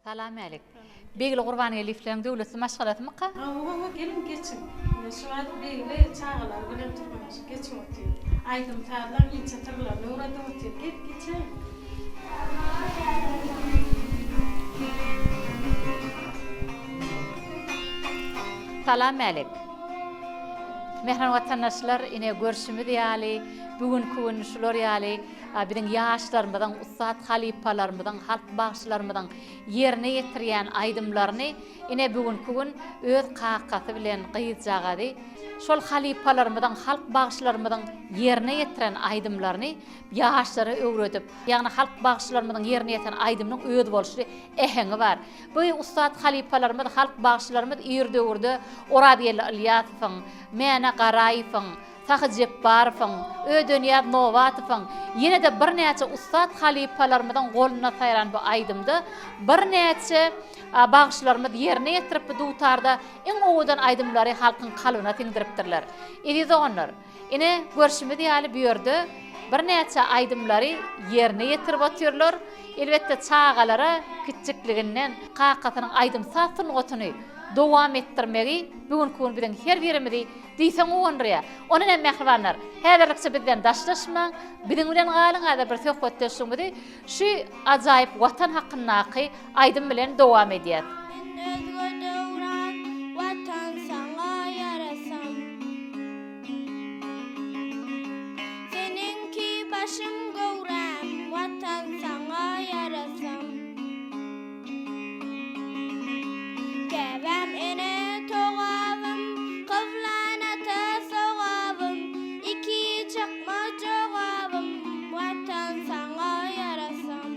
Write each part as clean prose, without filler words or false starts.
Salam älik. Begli Gurbangeldiýewleriň döwletli maşgalasymyka? Hawa hawa geliň geçiň. Ine şu wagt Begli çagalary bilen türgenleşip geçip otyr. Aýdym sazlaň inçe syrlaryny öwredip otyr. Gel geçäýiň. Salam älik. Mähriban watandaşlar ine görşümiz ýaly bu günki gün şular ýaly Biziň ýaşlarymyzyň, ussat halypalarymyzyň, halk bagşylarymyzyň ýerine ýetirýän aýdymlaryny ine bu günki gün öz kakasy bilen gyzjagazy şol halypalarymyzyň, halk bagşylarymyzyň ýerine ýetiren aýdymlaryny ýaşlara öwredip, ýagny halk bagşylarymyzyň ýerine ýetiren aýdymynyň özboluşly äheňi bar. Bu ussat halypalarymyz, halk bagşylarymyz ir döwürde Orazgeldi Ylýasowyň, Mäne Garaýewiň, Sahy Jepbarowyň, Ödenýaz Nobatowyň, ýene-de birnäçe ussat halypalarymyzyň golunda saýran bu aýdymda birnäçe bagşylarymyz ýerine ýetirip bu dutarda iň owadan aýdymlary halkyň kalbyna siňdiripdirler. Eziz doganlar, ine, görşümiz ýaly bu ýerde birnäçe aýdymlary ýerine ýetirip otyrlar. Elbetde çagalara kiçjikliginden kakasynyň aýdym-saz sungatyny dowam etdirmegi bu günki gün biziň her birimizi Diýseň guwandyrýar. Ony hem mähribanlar, häzirlikçe bizden daşlaşmaň, biziň bilen galyň häzir bir söhbetdeşligimizi şu ajaýyp Watan hakyndaky aýdym bilen dowam edýäs. Men özge döwran, Watan saňa ýarasam. Seniňki başym göwräm, Watan saňa ýarasam. Käbäm ene togabym, Kyblan ata sogabym, Iki çakma jogabym, Watan saňa ýarasam.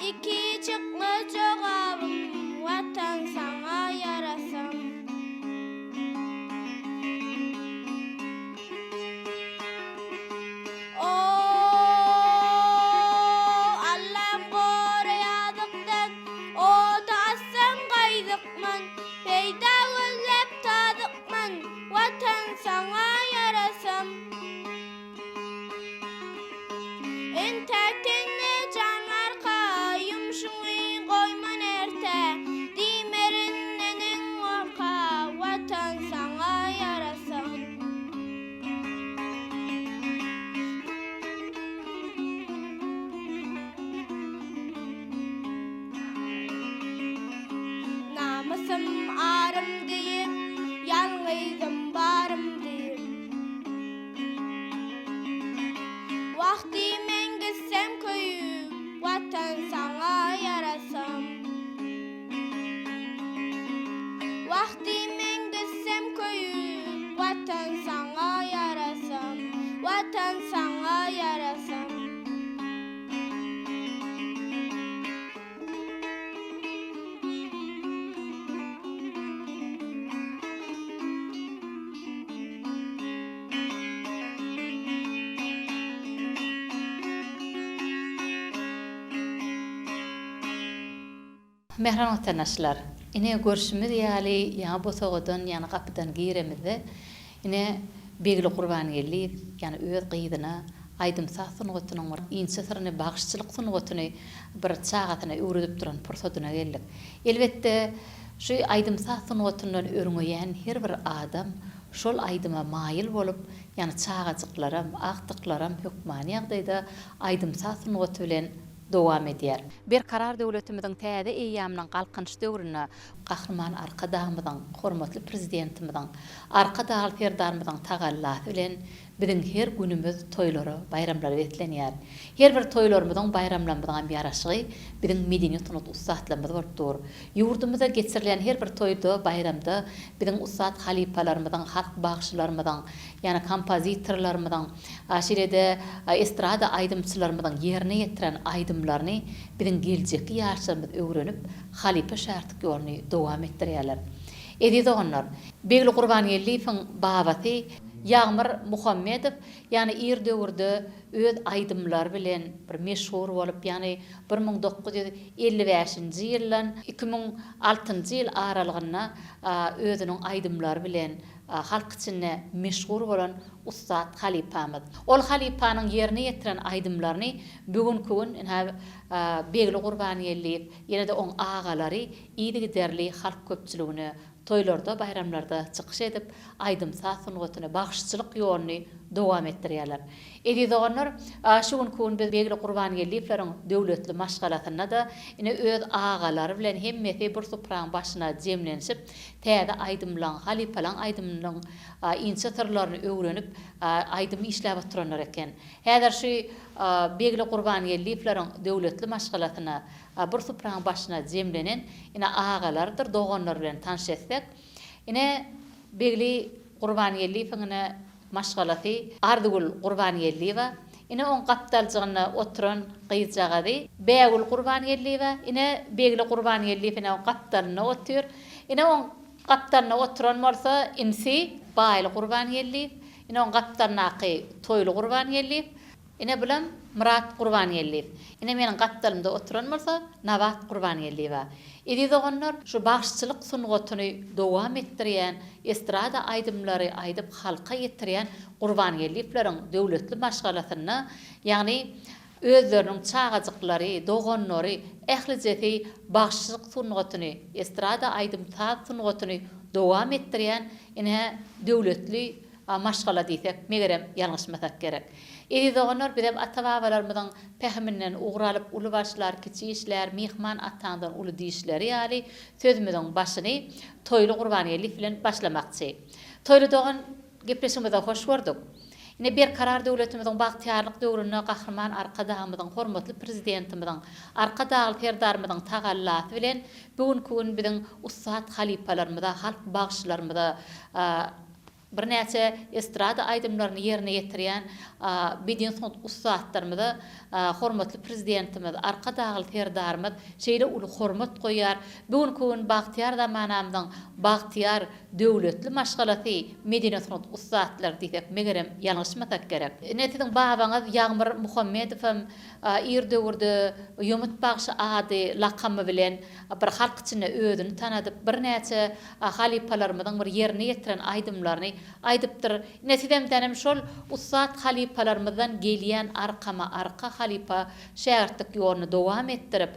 Iki çykma jogabym, Watan saňa ýarasam. O, Allam gora ýazykdan, Oda atsaň gaýzykman, Peýda gözläp tazykman, Watan saňa ýarasam. Entäk tende jan barka, Ýumşuňy goýman erte, Diýmerin neneň gorka, Watan saňa ýarasam. Namysym arym diýip, ýalňyzym barym diýip. Wagty men gitsem köýüp, Watan saňa ýarasam. Wagty men gitsem köýüp, Watan saňa ýarasam, Watan saňa ýarasam. Mähriban watandaşlar! Ine, görşümiz ýaly, ýaňy bosagadan, ýagny gapydan giremizde, ine, Begli Gurbangeldiýew, ýagny öz gyzyna aýdym-saz sungatynyň bir inçe syryny, bagşyçylyk sungatyny bir çagasyna öwredip duran pursadyna geldik. Elbetde, şu aýdym-saz sungatyndan örňeýän her bir adam şol aýdyma maýyl bolup, ýagny çagajyklaram, agtyklaram hökmany ýagdaýda aýdym-saz sungaty bilen dowam edýär. Berkarar döwletimiziň täze eýýamynyň Galkynyş döwründe Gahryman Arkadagymyzyň, hormatly Prezidentimiziň, Arkadagly Serdarymyzyň tagallasy bilen biziň her günümiz toýlara, baýramlara beslenýär. Her bir toýlarymyzyň, baýramlarymyzyň hem ýaraşygy biziň medeniýet-sungat ussatlarymyz bolup dur. Ýurdumyzda geçirilýän her bir toýda, baýramda biziň ussat halypalarymyzyň, halk bagşylarymyzyň, ýagny kompozitorlarymyzyň, şeýle-de estrada aýdymçylarymyzyň ýerine ýetiren aýdymlaryny biziň geljekki ýaşlarymyz öwrenip, halypa-şärtlik ýoluny dowam etdirýärler. Eziz doganlar, Begli Gurbangeldiýewiň babasy Ýagmyr Muhammedow, ýagny ir döwürde öz aýdymlary bilen bir meşhur bolup, ýagny 1955-nji ýyldan 2006-njy ýyl aralygynda özüniň aýdymlary bilen. Halk içinde meşhur bolan ussat halypamyz. Ol halypanyň ýerine ýetiren aýdymlaryny bu günki gün ynha Begli Gurbangeldiýew, ýene-de oň agalary yzygiderli halk köpçüligine toýlarda, baýramlarda çykyş edip, aýdym-saz sungatyny, bagşyçylyk ýoluny dowam etdirýärler. Eziz doganlar, şu günki gün biz Begli Gurbangeldiýewleriň döwletli maşgalasynda-da ine öz agalary bilen hemmesi bir supraň başyna jemlenişip, täze aýdymlaň, halypalaň aýdymynyň inçe syrlaryny öwrenip, aýdym işläp oturanlar eken. Häzir şu Begli Gurbangeldiýewleriň döwletli maşgalasyna bir supraň başyna jemlenen ine agalardyr doganlar bilen tanyş etsek, ine Begli Gurbangeldiýewiň ine maşgalasy Arzygül Gurbangeldiýewa, ine oň gapdaljygynda oturan gyzjagazy Bägül Gurbangeldiýewa, ine Begli Gurbangeldiýew ine oň gapdalynda otyr. Ine oň gapdalynda oturan bolsa inisi Baýly Gurbangeldiýew, ine oň gapdalyndaky Toýly Gurbangeldiýew, Ine bulam Myrat Gurbangeldiýew. Ine meniň gapdalymda oturan bolsa Nabat Gurbangeldiýewa. Eziz doganlar, şu bagşyçylyk sungatyny dowam etdirýän, estrada aýdymlary aýdyp halka ýetirýän Gurbangeldiýewleriň döwletli maşgalasynda, ýagny özleriniň çagajyklary, doganlary ählijesi bagşyçylyk sungatyny, estrada aýdym-saz sungatyny dowam etdirýän ine döwletli A maşgala diýsek, megerem, ýalňyşmasak gerek. Eziz doganlar, bizem ata-babalarymyzyň pähiminden ugur alyp, uly başlar, kiçi işlär, myhman ataňdan uly diýişleri ýaly, sözümiziň başyny Toýly Gurbangeldiýew bilen başlamakçy. Toýly dogan, gepleşigimize hoş gördük. Ine, Berkarar döwletimiziň bagtyýarlyk döwründe Gahryman Arkadagymyzyň, hormatly Prezidentimiziň, Arkadagly Serdarymyzyň tagallasy bilen bu günki gün biziň ussat halypalarymyza, halk bagşylarymyza, Birnäçe estrada aýdymlaryny ýerine ýetirýän medeni sungat ussatlarymyza hormatly Prezidentimiz Arkadagly Serdarymyz şeýle uly hormat goýýar. Bu günki gün bagtyýar zamanamyzyň bagtyýar, döwletli maşgalasy medeni sungat ussatlary diýsek, megerem, ýalňyşmasak gerek. Ine, siziň babaňyz Ýagmyr Muhammedowam ir döwürde Ýomut bagşy ady, lakamy bilen bir halk içinde özüni tanadyp, birnäçe halypalarymyzyň bir ýerine ýetiren aýdymlaryny aýdypdyr. Ine sizemdenem şol ussat halypalarymyzdan gelýän arkama arka halypa şägirtlik ýoluny dowam etdirip,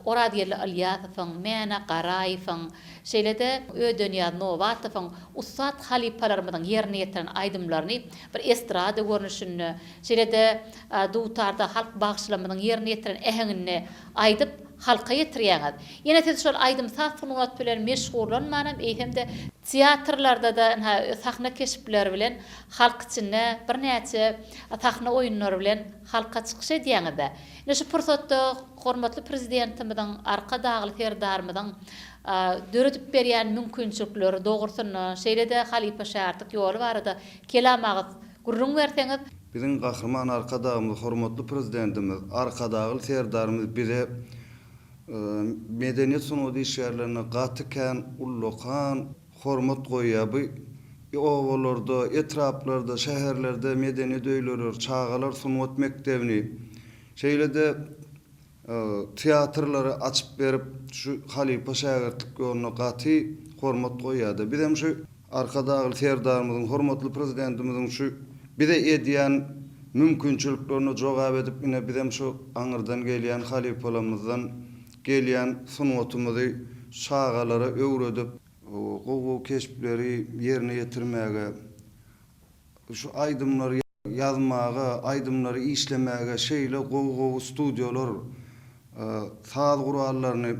Orazgeldi Ylýasowyň, Mäne Garaýewiň, şeýle-de Ödenýaz Nobatowyň ussat halypalarymyzyň ýerine ýetiren aýdymlaryny bir estrada görnüşinde, şeýle-de dutarda halk bagşylarymyzyň ýerine ýetiren äheňinde aýdyp, halka ýetirýäňiz. Ýene siz şol aýdym-saz sungat bilen meşgullanmanam, eýsem-de, teatrlarda-da ynha sahna keşpleri bilen halk içinde birnäçe sahna oýunlary bilen halka çykyş edýäňiz-dä. Ine şu pursatda hormatly Prezidentimiziň, Arkadagly Serdarymyzyň döredip berýän mümkinçilikleri dogrusynda, şeýle-de halypa-şägirtlik ýoly barada kelam agyz gürrüň berseňiz. Biziň Gahryman Arkadagymyz, hormatly Prezidentimiz Arkadagly Serdarymyz bize medeniýet sungat işgärlerine gaty kän ullakan hormat goýýar. Bu obalarda, etraplarda, şäherlerde medeniýet öýleri, çagalar sungat mekdebini, şeýle-de teatrlary açyp berip, şu halypa-şägirtlik ýoluna gaty hormat goýýar-da. Bizem şu Arkadagly Serdarymyzyň, hormatly Prezidentimiziň şu bize edýän mümkinçiliklerine jogap edip, ine bizem şu aňyrdan gelýän halypalarymyzdan gelýän sungatymyzy çagalara öwredip, gowy-gowy keşpleri ýerine ýetirmäge, şu aýdymlary ýazmaga, aýdymlary işlemäge şeýle gowy-gowy studiýalar, saz gurallaryny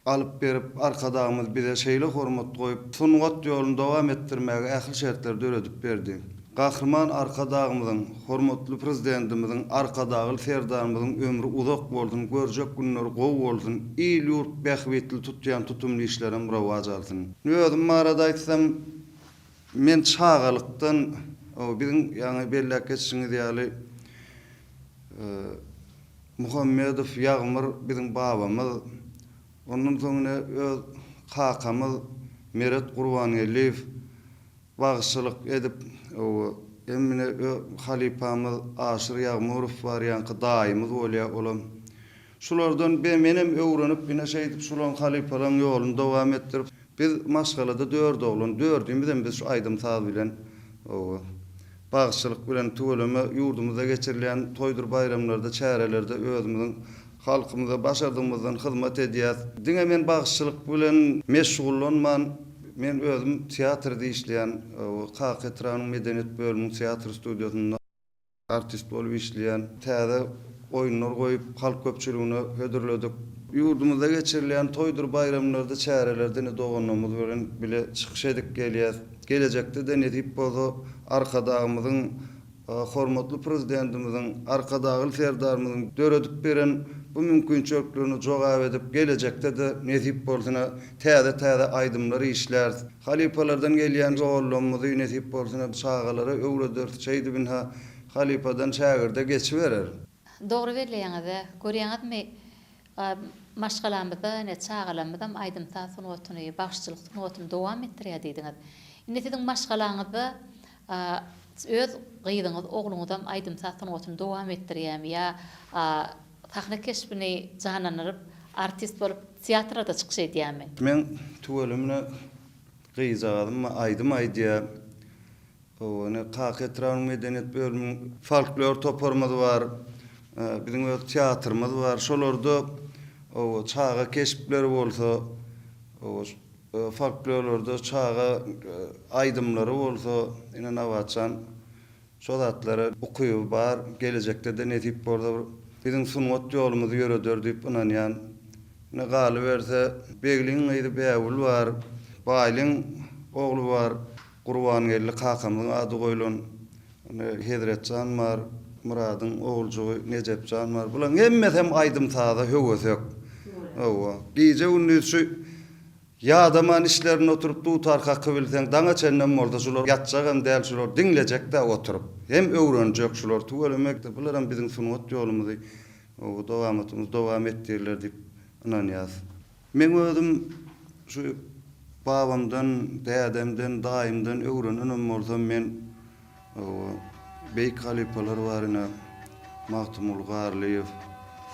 alyp berip, Arkadagymyz bize şeýle hormat goýup, sungat ýoluny dowam etdirmäge ähli şertleri döredip berdi. Gahryman Arkadagymyzyň, hormatly Prezidentimiziň, Arkadagly Serdarymyzyň ömri uzak bolsun, görjek günleri gowy bolsun, il-ýurt bähbitli tutýan tutumly işlerem rowaç alsyn. Özüm barada aýtsam, men çagalykdan, biziň ýaňy belläp geçişiňiz ýaly, Muhammedow Ýagmyr biziň babamyz. Ondan soň ine öz kakamyz Meret Gurbangeldiýew bagşylyk edip, hem ine öz halypamyz Aşyr Ýagmyrow bar, ýaňky daýymyz bolýar olam. Şulardan be menem öwrenip ine şeýdip şulaň halypalaň ýoluny dowam etdirip. Biz maşgalada dört oglan, dördümizem biz şu aýdym-saz bilen, hawa, bagşylyk bilen tüweleme ýurdumyzda geçirilýän toýdur baýramlarda, çärelerde özümiziň halkymyza başardygymyzdan hyzmat edýäs. Diňe men bagşyçylyk bilen meşgullanman, men özüm teatrda işleýän, hawa, Kaka etrabynyň medeniýet bölüminiň teatr studiýasynda. Artist bolup işleýän. Täze oýunlar goýup, halk köpçüligine hödürledik. Ýurdumyzda geçirilýän toýdur baýramlarda, çärelerde ine doganlarymyz bilen bile çykyş edip gelýäs. Gelejekde-de nesip bolsa Arkadagymyzyň, hormatly Prezidentimiziň, Arkadagly Serdarymyzyň döredip beren bu mümkinçiliklerine jogap edip, gelejekde-de nesip bolsa ine täze-täze aýdymlar işläris. Halypalardan gelýän ýollamyzy nesip bolsun çagalara öwrederis şeýdip ynha halypadan şägirde geçiberer. Dogry belleýäňiz-ä. Görýäňizmi, maşgalamyzda ine çagalarymyzam aýdym-saz sungatyny, bagşyçylyk sungatyny dowam etdirýär diýdiňiz. Indi siziň maşgalaňyzda öz gyzyňyz, ogluňyzam aýdym-saz sungatyny dowam etdirýärmi ýa Sahna keşbini janlandyryp, artist bolup teatrlarda çykyş edýärmi? Meň tüwelemine gyzjagazym aýdym aýdýar. Ine, Kaka etrabynyň medeniýet bölüminiň folklor toparymyz bar. Biziň öz teatrymyz bar. Şolarda çaga keşpleri bolsa, folklorlarda çaga aýdymlary bolsa, ine, Nabatjan Şo zatlara ukyby bar, gelejekde-de nesip bolsa bir biziň sungat ýolumyzy ýöreder diýip ynanýan. Ine galyberse, Begliň gyzy Bägül bar, Baýlyň ogly bar, Gurbangeldi kakamyzyň ady goýlan, ine Hezretjan bar, Myradyň oguljygy Nejepjan bar. Bularyň hemmesem aýdym-saza höwesek. Hawa, gije-gündiz şu Ýadaman işlerinde oturyp dutar kakybilseň daňa çenlem bolsa şular ýatjagam däl şular diňlejekdä oturyp hem öwrenjek şular tüweleme bularam biziň sungat ýolumyzy dowamatymyzy dowam etdirler diýip ynanýas. Meň özüm şu babamdan dädemden daýymdan öwrenenem bolsam men Hawa, beýik halypalar bar ine, Magtymguly Garlyýew,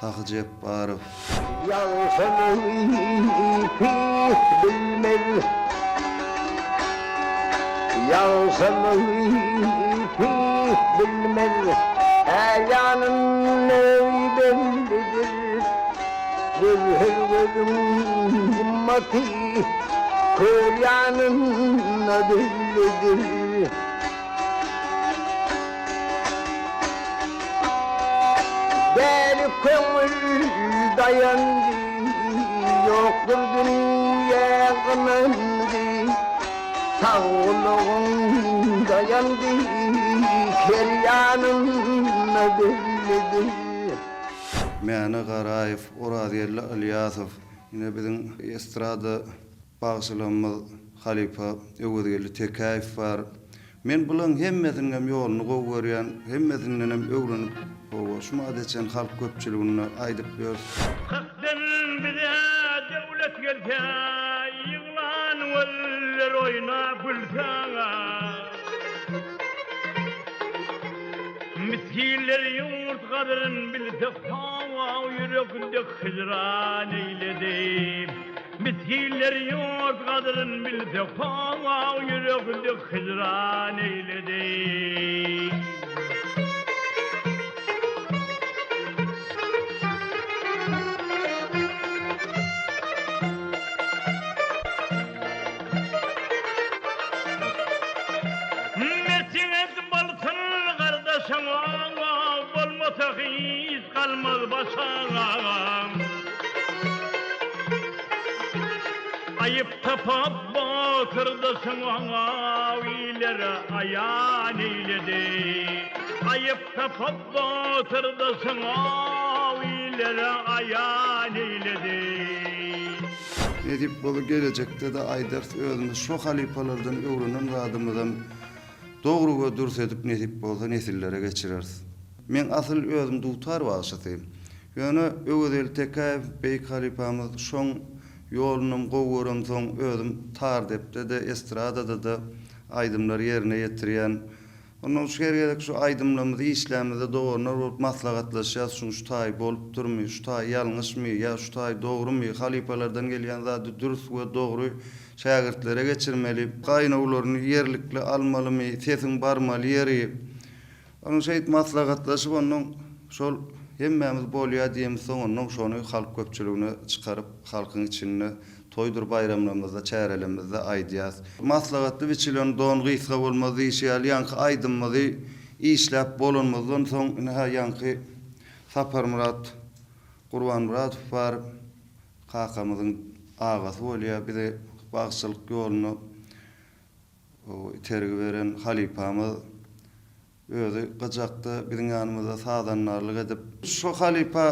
Sahy Jepbarow. Ýagşylygy pis bilmez, Ýagşylygy pis bilmez, Är ýanynda bellidir. Gözsüz gözüň gymmaty, Kör ýanynda bellidir. Däli köňül daýandy, Ýokdur dünýä ynandy. Sag gulagyň daýandy, Ker ýanynda bellidir. Mäne Garaýew, Orazgeldi Ylýasow, ine biziň estrada bagşylarymyz halypa Öwezgeldi Tekäýew bar. Men bularyň hemmesiniňem ýoluny gowy görýän, hemmesindenem öwrenip, hawa, şu mada çen halk köpçüliginde aýdyp ýörüs. Hakdan bize döwlet gelse, Ýyglan gözler oýnap gülse. Misginler ýurt gadryn bilse, Hawa, ýürek dek hijran eýledi. Misginler ýurt gadryn bilse, Hawa, ýürek dek hijran eýledi. Mertjiňiz bolsun gardaşyň bolmasa hiç galmaz başaň. Aýyp tapyp batyrdaşyň ilere aýan eýledi. Aýyp tapyp batyrdaşyň ilere aýan eýledi. Nesip bolsa gelejekde-de aýdarys özümiz şo halypalardan öwrenen zadymyzam dogry we dürs edip nesip bolsa nesillere geçireris. Meň asyl özüm dutar bagşysy. Ýöne Öwezgeldi Tekäýew beýik halypamyz şoň ýolunam gowy göremsoň özüm tar depde-de estradada-da aýdymlar ýerine ýetirýän. Ondan şu her gezek şu aýdymlarymyzy işlämizde doganlar bolup maslahatlaşýas şuň şu taýy bolupdyrmy, şu taýy ýalňyşmy ýa şu taýy dogrumy, halypalardan gelýän zady dürs we dogry şägirtlere geçirmeli, gaýnawlaryny ýerlikli almalymy, sesiň barmaly ýeri. Onuň şeýdip maslahatlaşyp onnoň şol hemmämiz bolýa diýemizsoň onnoň şony halk köpçüligine çykaryp halkyň içinde toýdur baýramlarymyzda çärelerimizde aýdýas. Maslahatly biçilen don gysga bolmaz diýşi ýaly ýaňky aýdymymyzy işläp bolanymyzdan soň ine-hä ýaňky Saparmyrat Gurbanmyradow bar kakamyzyň agasy bolýa bize bagşylyk ýoluna Itergi beren halypamyz özi gyjakda biziň ýanymyzda sazandarlyk edip, şo halypa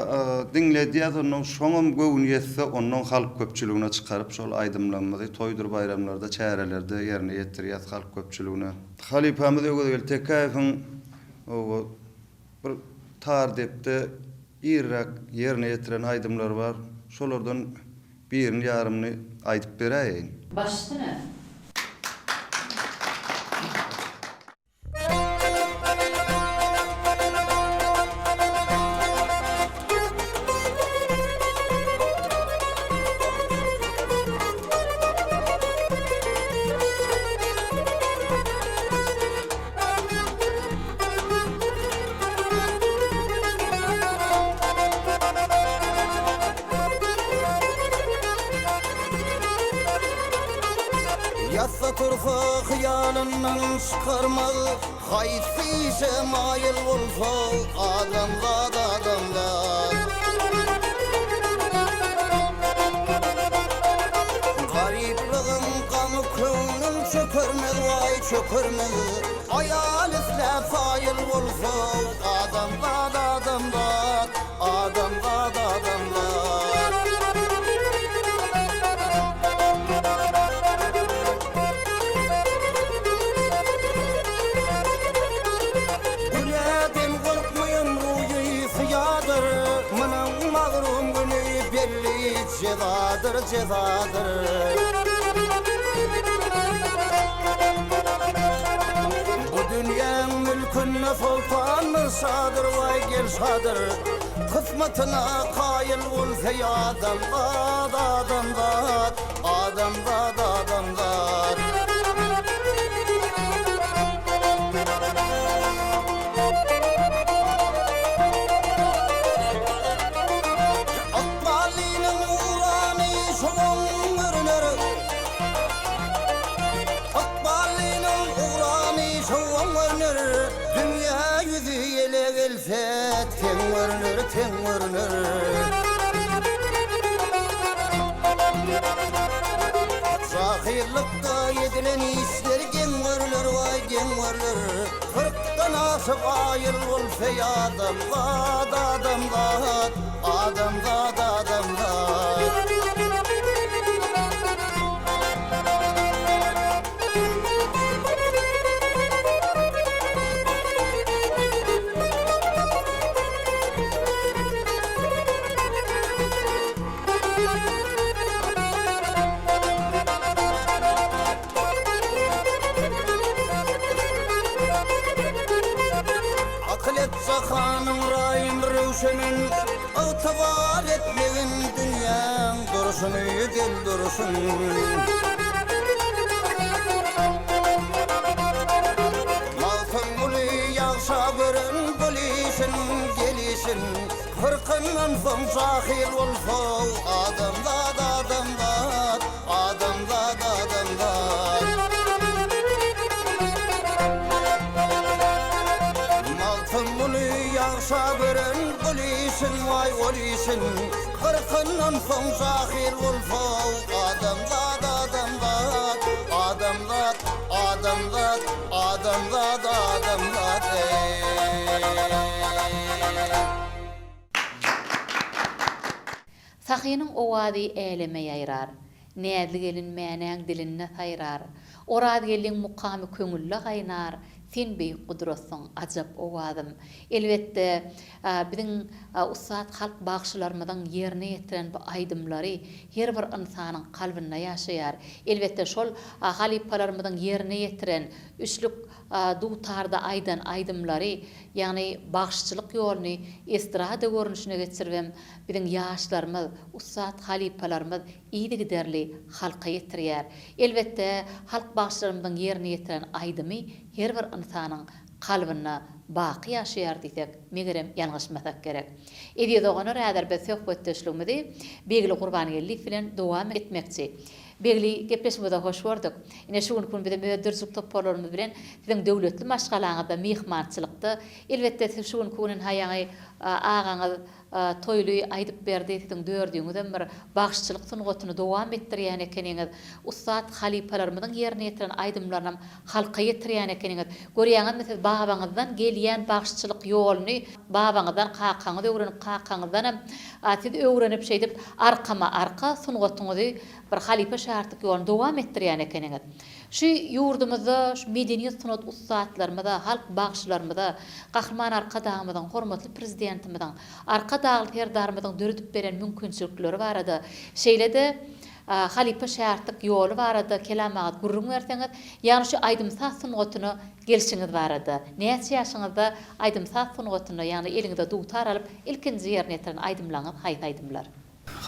diňledýär, onnoň şoňam göwni ýetse, onnoň halk köpçüligine çykaryp şol aýdymlarymyzy toýdur baýramlarda, çärelerde ýerine ýetirýäs halk köpçüligine. Halypamyz Öwezgeldi Tekäýewiň bir tar depde irräk ýerine ýetiren aýdymlary bar. Şolardan Birini ýarymyny aýdyp beräýeýin. Baş üstüne. Ýatsa tursa hyýalyndan çykarmaz, Haýsy işe maýyl bolsa adamzat adamzat. Garyplygyň gamy köňlüň çökermez waý çökermez, Aýal isläp saýyl bolsa adamzat adamzat. Adamzat adamzat. Günäden gorkmaýan ruýy syýadyr, Munuň magrum güni belli jezadyr jezadyr. Bu dünýäň mülkünde soltandyr şadyr waý gel şadyr. Kysmatyna kaýyl bolsa adamzat, adamzat, adamzat, adamzat. Ykbalynyň urany şoň görüner. Ykbalynyň urany şoň görüner. Dünýä ýüzi ýele gelse teň görüner, teň görüner. Jahylykda edilen işler geň görüler, waý geň görüler. Kyrkdan aşyp aýyl bolsa adamzat, adamzat, adamzat, adamzat. Akyl et jahanyň raýyn röwşenin, Ygtybar etmegin dünýäň durşuny del durşun. Magtymguly ýagşa gören bul işin, gelişin, Kyrkyndan soň jahyl bolsa adamzat, adamzat, adamzat, adamzat. Magtymguly ýagşa gören bul işin, waý ol işin, Kyrkyndan soň jahyl bolsa adamzat, adamzat, adamzat, adamzat, adamzat, adamzat, eý. Sahynyň owazy äleme ýaýrar, Näzli gelin Mänäň dilinde saýrar, Orazgeldiň mukamy köňülde gaýnar, Sen beýik gudratsyň, ajap owazym. Elbetde, biziň ussat halk bagşylarymyzyň ýerine ýetiren bu aýdymlary her bir ynsanyň kalbynda ýaşaýar. Elbetde, şol halypalarymyzyň ýerine ýetiren, üçlük dutarda aýdan aýdymlary, ýagny bagşyçylyk ýoluny estrada görnüşine geçiribem biziň ýaşlarymyz, ussat halypalarymyz yzygiderli halka ýetirýär. Elbetde, halk bagşylarymyzyň ýerine ýetiren aýdymy her bir ynsanyň kalbynda baky ýaşaýar diýsek, megerem ýalňyşmasak gerek. Eziz doganlar, häzir biz söhbetdeşligimizi Begli Gurbangeldiýew bilen dowam etmekçi. Begli, gepleşigimize hoş gördük. Ine, şu günki gün bizem öz dürjük toparlarymyz bilen siziň döwletli maşgalaňyzda myhmançylykda. Elbetde, siz şu günki gün ynha ýaňy agaňyz Toýly aýdyp berdi, siziň dördüňizem bir bagşyçylyk sungatyny dowam etdirýän ekeniňiz. Ussat halypalarymyzyň ýerine ýetiren aýdymlarynam halka ýetirýän ekeniňiz. Görýäňizmi siz babaňyzdan gelýän bagşyçylyk ýoluny babaňyzdan kakaňyz öwrenip kakaňyzdanam siz öwrenip şeýdip arkama arka sungatyňyzy bir halypa şägirtlik ýoluny dowam etdirýän ekeniňiz. Şu ýurdumyzda şu medeniýet sungat ussatlarymyza, halk bagşylarymyza Gahryman Arkadagymyzyň, hormatly Prezidentimiziň, Arkadagly Serdarymyzyň döredip beren mümkinçilikleri barada, şeýle-de halypa-şägirtlik ýoly barada kelam agyz gürrüň berseňiz, ýagny şu aýdym-saz sungatyna gelşiňiz barada. Näçe ýaşyňyzda aýdym-saz sungatyna, ýagny eliňize dutar alyp, ilkinji ýerine ýetiren aýdymlaryňyz haýsy aýdymlar?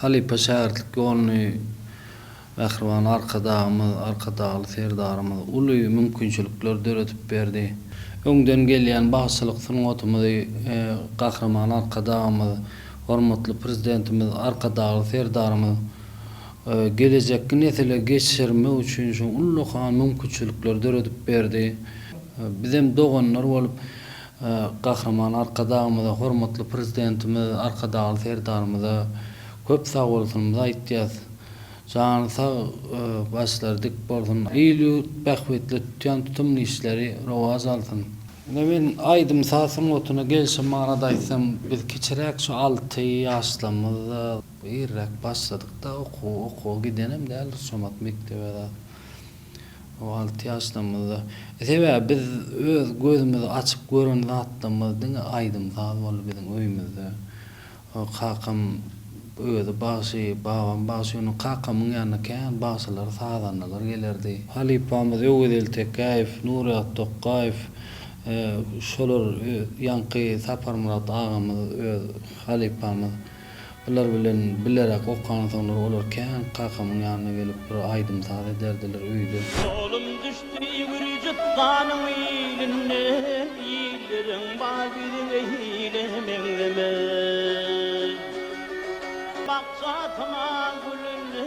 Halypa-şägirtlik ýoluny mähriban Arkadagymyz, Arkadagly Serdarymyz uly mümkinçilikler döredip berdi. Öňden gelýän bagşylyk sungatymyzy Gahryman Arkadagymyz, hormatly Prezidentimiz Arkadagly Serdarymyz gelejekki nesile geçirmek üçin şu ullakan mümkinçilikleri döredip berdi. Bizem doganlar bolup Gahryman Arkadagymyza, hormatly Prezidentimiz Arkadagly Serdarymyza köp sagbolsunymyzy aýtýas. Jany sag, başlary dik bolsun. Il-ýurt bähbitli tutýan tutumly işleri rowaç alsyn. Ine men aýdym-saz sungatyna gelşim barada aýtsam, biz kiçiräk şu alty ýaşlarymyzda irräk başladyk-da okuwa, okuwa gidenem däldik şomat mekdebe zat. O alty ýaşlarymyzda. Sebäbi biz öz gözümizi açyp gören zatlarymyz diňe aýdym-saz boldy biziň öýümizde. Kakam özi bagşy, babam bagşy, ýöne kakamyň ýanyna kän bagşylar, sazandalar gelerdi. Halypamyz Öwezeli Tekäýew, Nurýagdy Tokgaýew, şolar ýaňky Saparmyrat agamyz öz halypamyz. Bular bilen bileräk okansoňlar olar kän kakamyň ýanyna gelip bir aýdym-saz ederdiler öýde. Ýolum düşdi Gürjüstanyň ilinden, Illeriň bar biziň ile meňzemez. Bakja tama gülünde,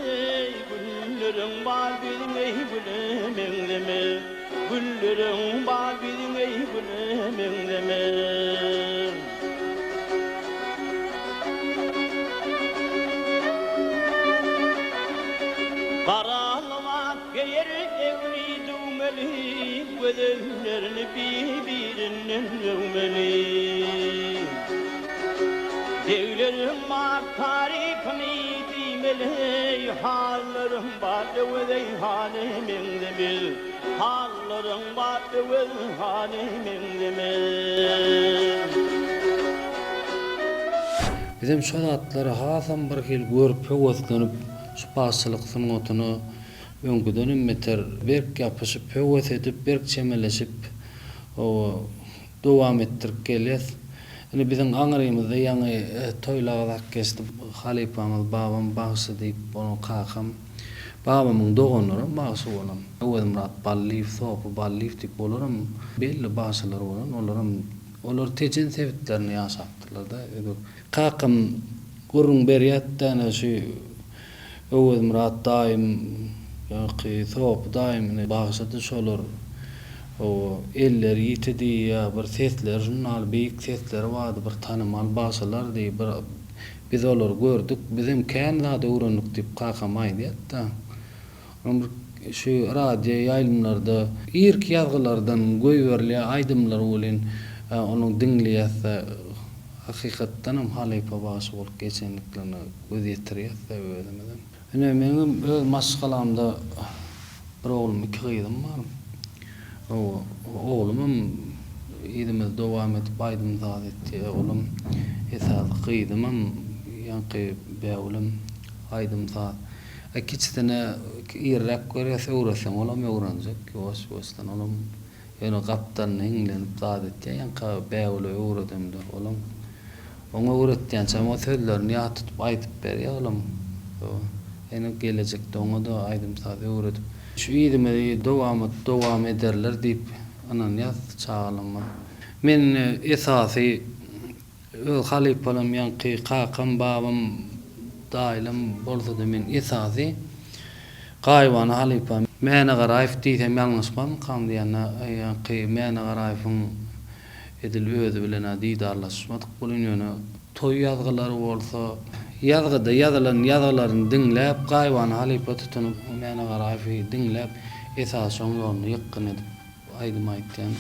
Gülleriň bar biziň güle meňzemez. Gülleriň bar biziň güle meňzemez. Gara lybas geýer egni düwmeli, Gözellerini bir-birinden öwmeli. Begleriň bar tarypyny diýmeli, Hallaryň bar Öwezeý hany meňzemez. Hallaryň bar Öwez hany meňzemez. Bizem şo zatlary hasam bir hili görüp höweslenip şu bagşylyk sungatyna öňküdenem beter berk ýapyşyp höwes edip berk çemeleşip oba dowam etdirip gelýäs. Indi biziň aňrymyzda ýaňy toýlagazak geçdi halypamyz babam bagşy diýip onuň kakam Babamyň doganlaram bagşy bolan. Öwezmyrat Ballyýew, Sopy Ballyýew diýip olaram belli bagşylar bolan. Olaram olar Tejen sebitlerinde ýaşapdyrlar-da. Kakam gürrüň berýärdi-de ene şu Öwezmyrat daýym, ýaňky Sopy daýym ine bagşydy şolar. Hawa, elleri ýitidi ýa bir sesleri şundaly beýik sesleri bardy bir tanymal bagşylardy bir Biz olary gördük, bizem kän zat öwrendik diýip, kakam aýdýardy-da. Onuň bir şu radio ýaýlymlarda irki ýazgylardan goýberilýär aýdymlar welin, ony diňleýäs-de, hakykatdanam halypa bagşy bolup geçendiklerine göz ýetirýäs-de özümizem. Ine, meňem öz maşgalamda bir oglum, iki gyzym bar. Oglumam yzymyzy dowam edip aýdym-saz etýär. Olam esasy gyzymam ýaňky Bägülem aýdym-saz. A kiçisine irräk görýäs, öwretseň olam öwrenjek ýuwaş-ýuwaşdan olam ýöne gapdalynda hiňlenip zat etýär. Ýaňka Bägüle öwredemde olam Oňa öwretýänçäm o sözlerini ýat tutup aýdyp berýär olam. Ýene gelejekde oňa-da aýdym-saz öwredip, şu yzymyzy dowamat dowam ederler diýip ynanýas çagalarymyz. Men esasy öz halypalarym ýaňky kakam, babam, daýylam bolsa-da men esasy gaýybana halypa Mäne Garaýew diýsem ýalňyşmazmykam diýýän ýaňky Mäne Garaýewiň Edil özi bilen-ä didarlaşmadyk welin, ýöne toý ýazgylary bolsa, ýazgyda ýazylan ýazgylaryny diňläp, gaýybana halypa tutunyp, Mäne Garaýewi diňläp, esasy şoň ýoluna ýykgyn edip aýdym aýtýan.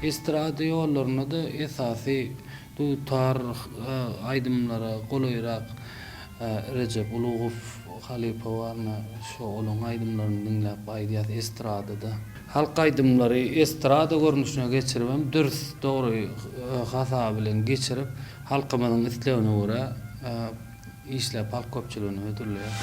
Estrada ýollarynda-da esasy dutar aýdymlara golaýrak Rejep Ulugow halypa bar ine şo olaň aýdymlaryny diňläp aýdýas estradada. Halk aýdymlary estrada görnüşine geçiribem dürs dogry hasaby bilen geçirip halkymyzyň islegine görä işläp halk köpçüligine hödürleýär.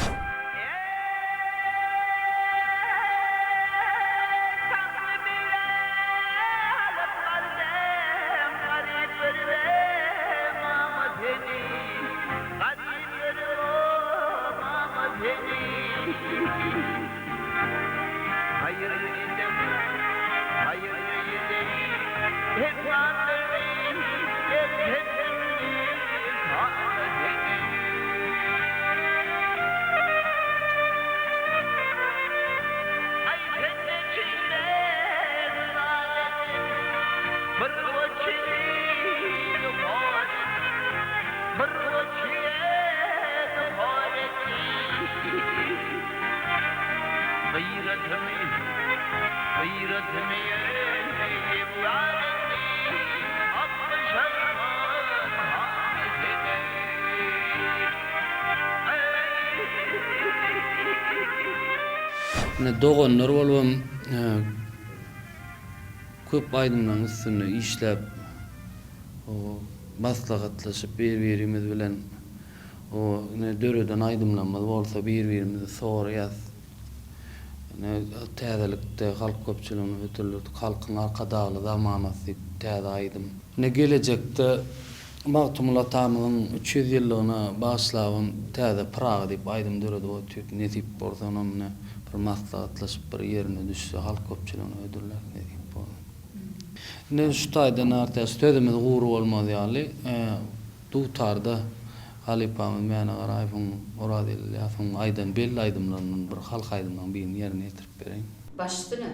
Ine doganlar bolubam köp aýdymlaryň üstünde işläp maslahatlaşyp bir-birimiz bilen ine döreden aýdymlarymyz bolsa bir-birimizi soraýas. Ine, täzelikde halk köpçüligine hödürledik Halkyň Arkadagly zamanasy diýip täze aýdym. Ine, gelejekde Magtymguly atamyzyň 300 ýyllygyna bagyşlabam täze Pyragy diýip aýdym döredip otyrys. Nesip bolsa onam ine bir maslahatlaşyp bir ýerine düşse halk köpçüligine hödürläris nesip bolsa. Ine şu taýdan artýar sözümiz gury bolmaz ýaly dutarda Halypamyz Mäne Garaýewiň, Oraz Ylýasowyň aýdan belli aýdymlaryndan bir halk aýdymlaryň birini ýerine ýetirip bereýin. Baş üstüne.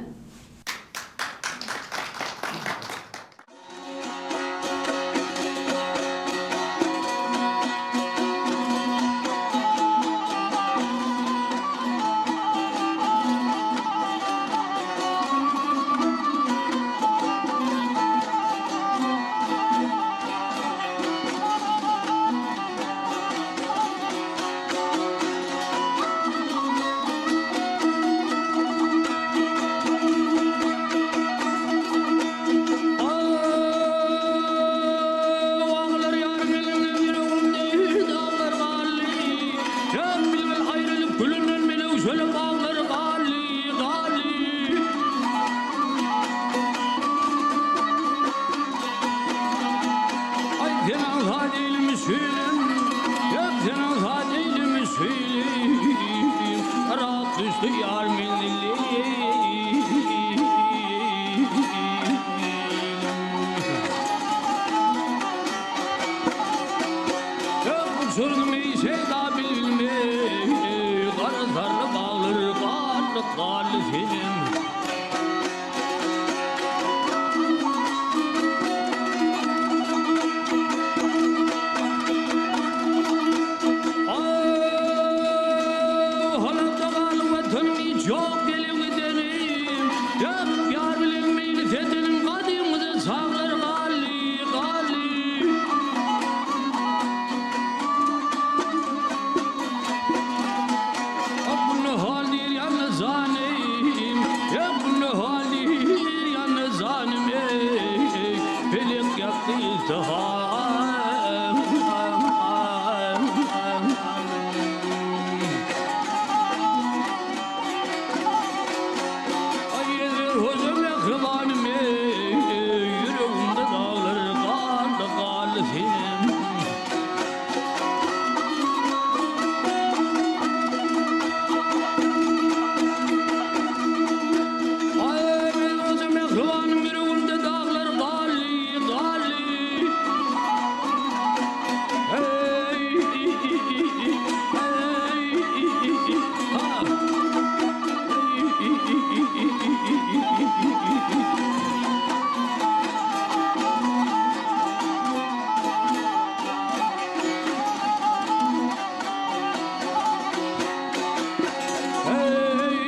şilim, Hepsiniň saz eýlemi şilim, Yrak düşdi ýar menzilim. Köp uçurdum eý şeýda bilbilimi, Gara sarly baglar garly garly senem. Halatda galyp watanym hiç ýok gelip gidenim Ýok ýar bilen meýlis edenim gadymgyja çaglar galdy galdy. Bu ne hal diýr ýalňyz janym, Bu ne hal diýr ýalňyz janym eý, Pelek ýakdy iltihan. Aý Ezber hoja mähribanym eý, Ýüregimde daglar galdy galdy senem. Mähribanym ýüregimde daglar galdy, galdy. Eý, eý, ha. Eý,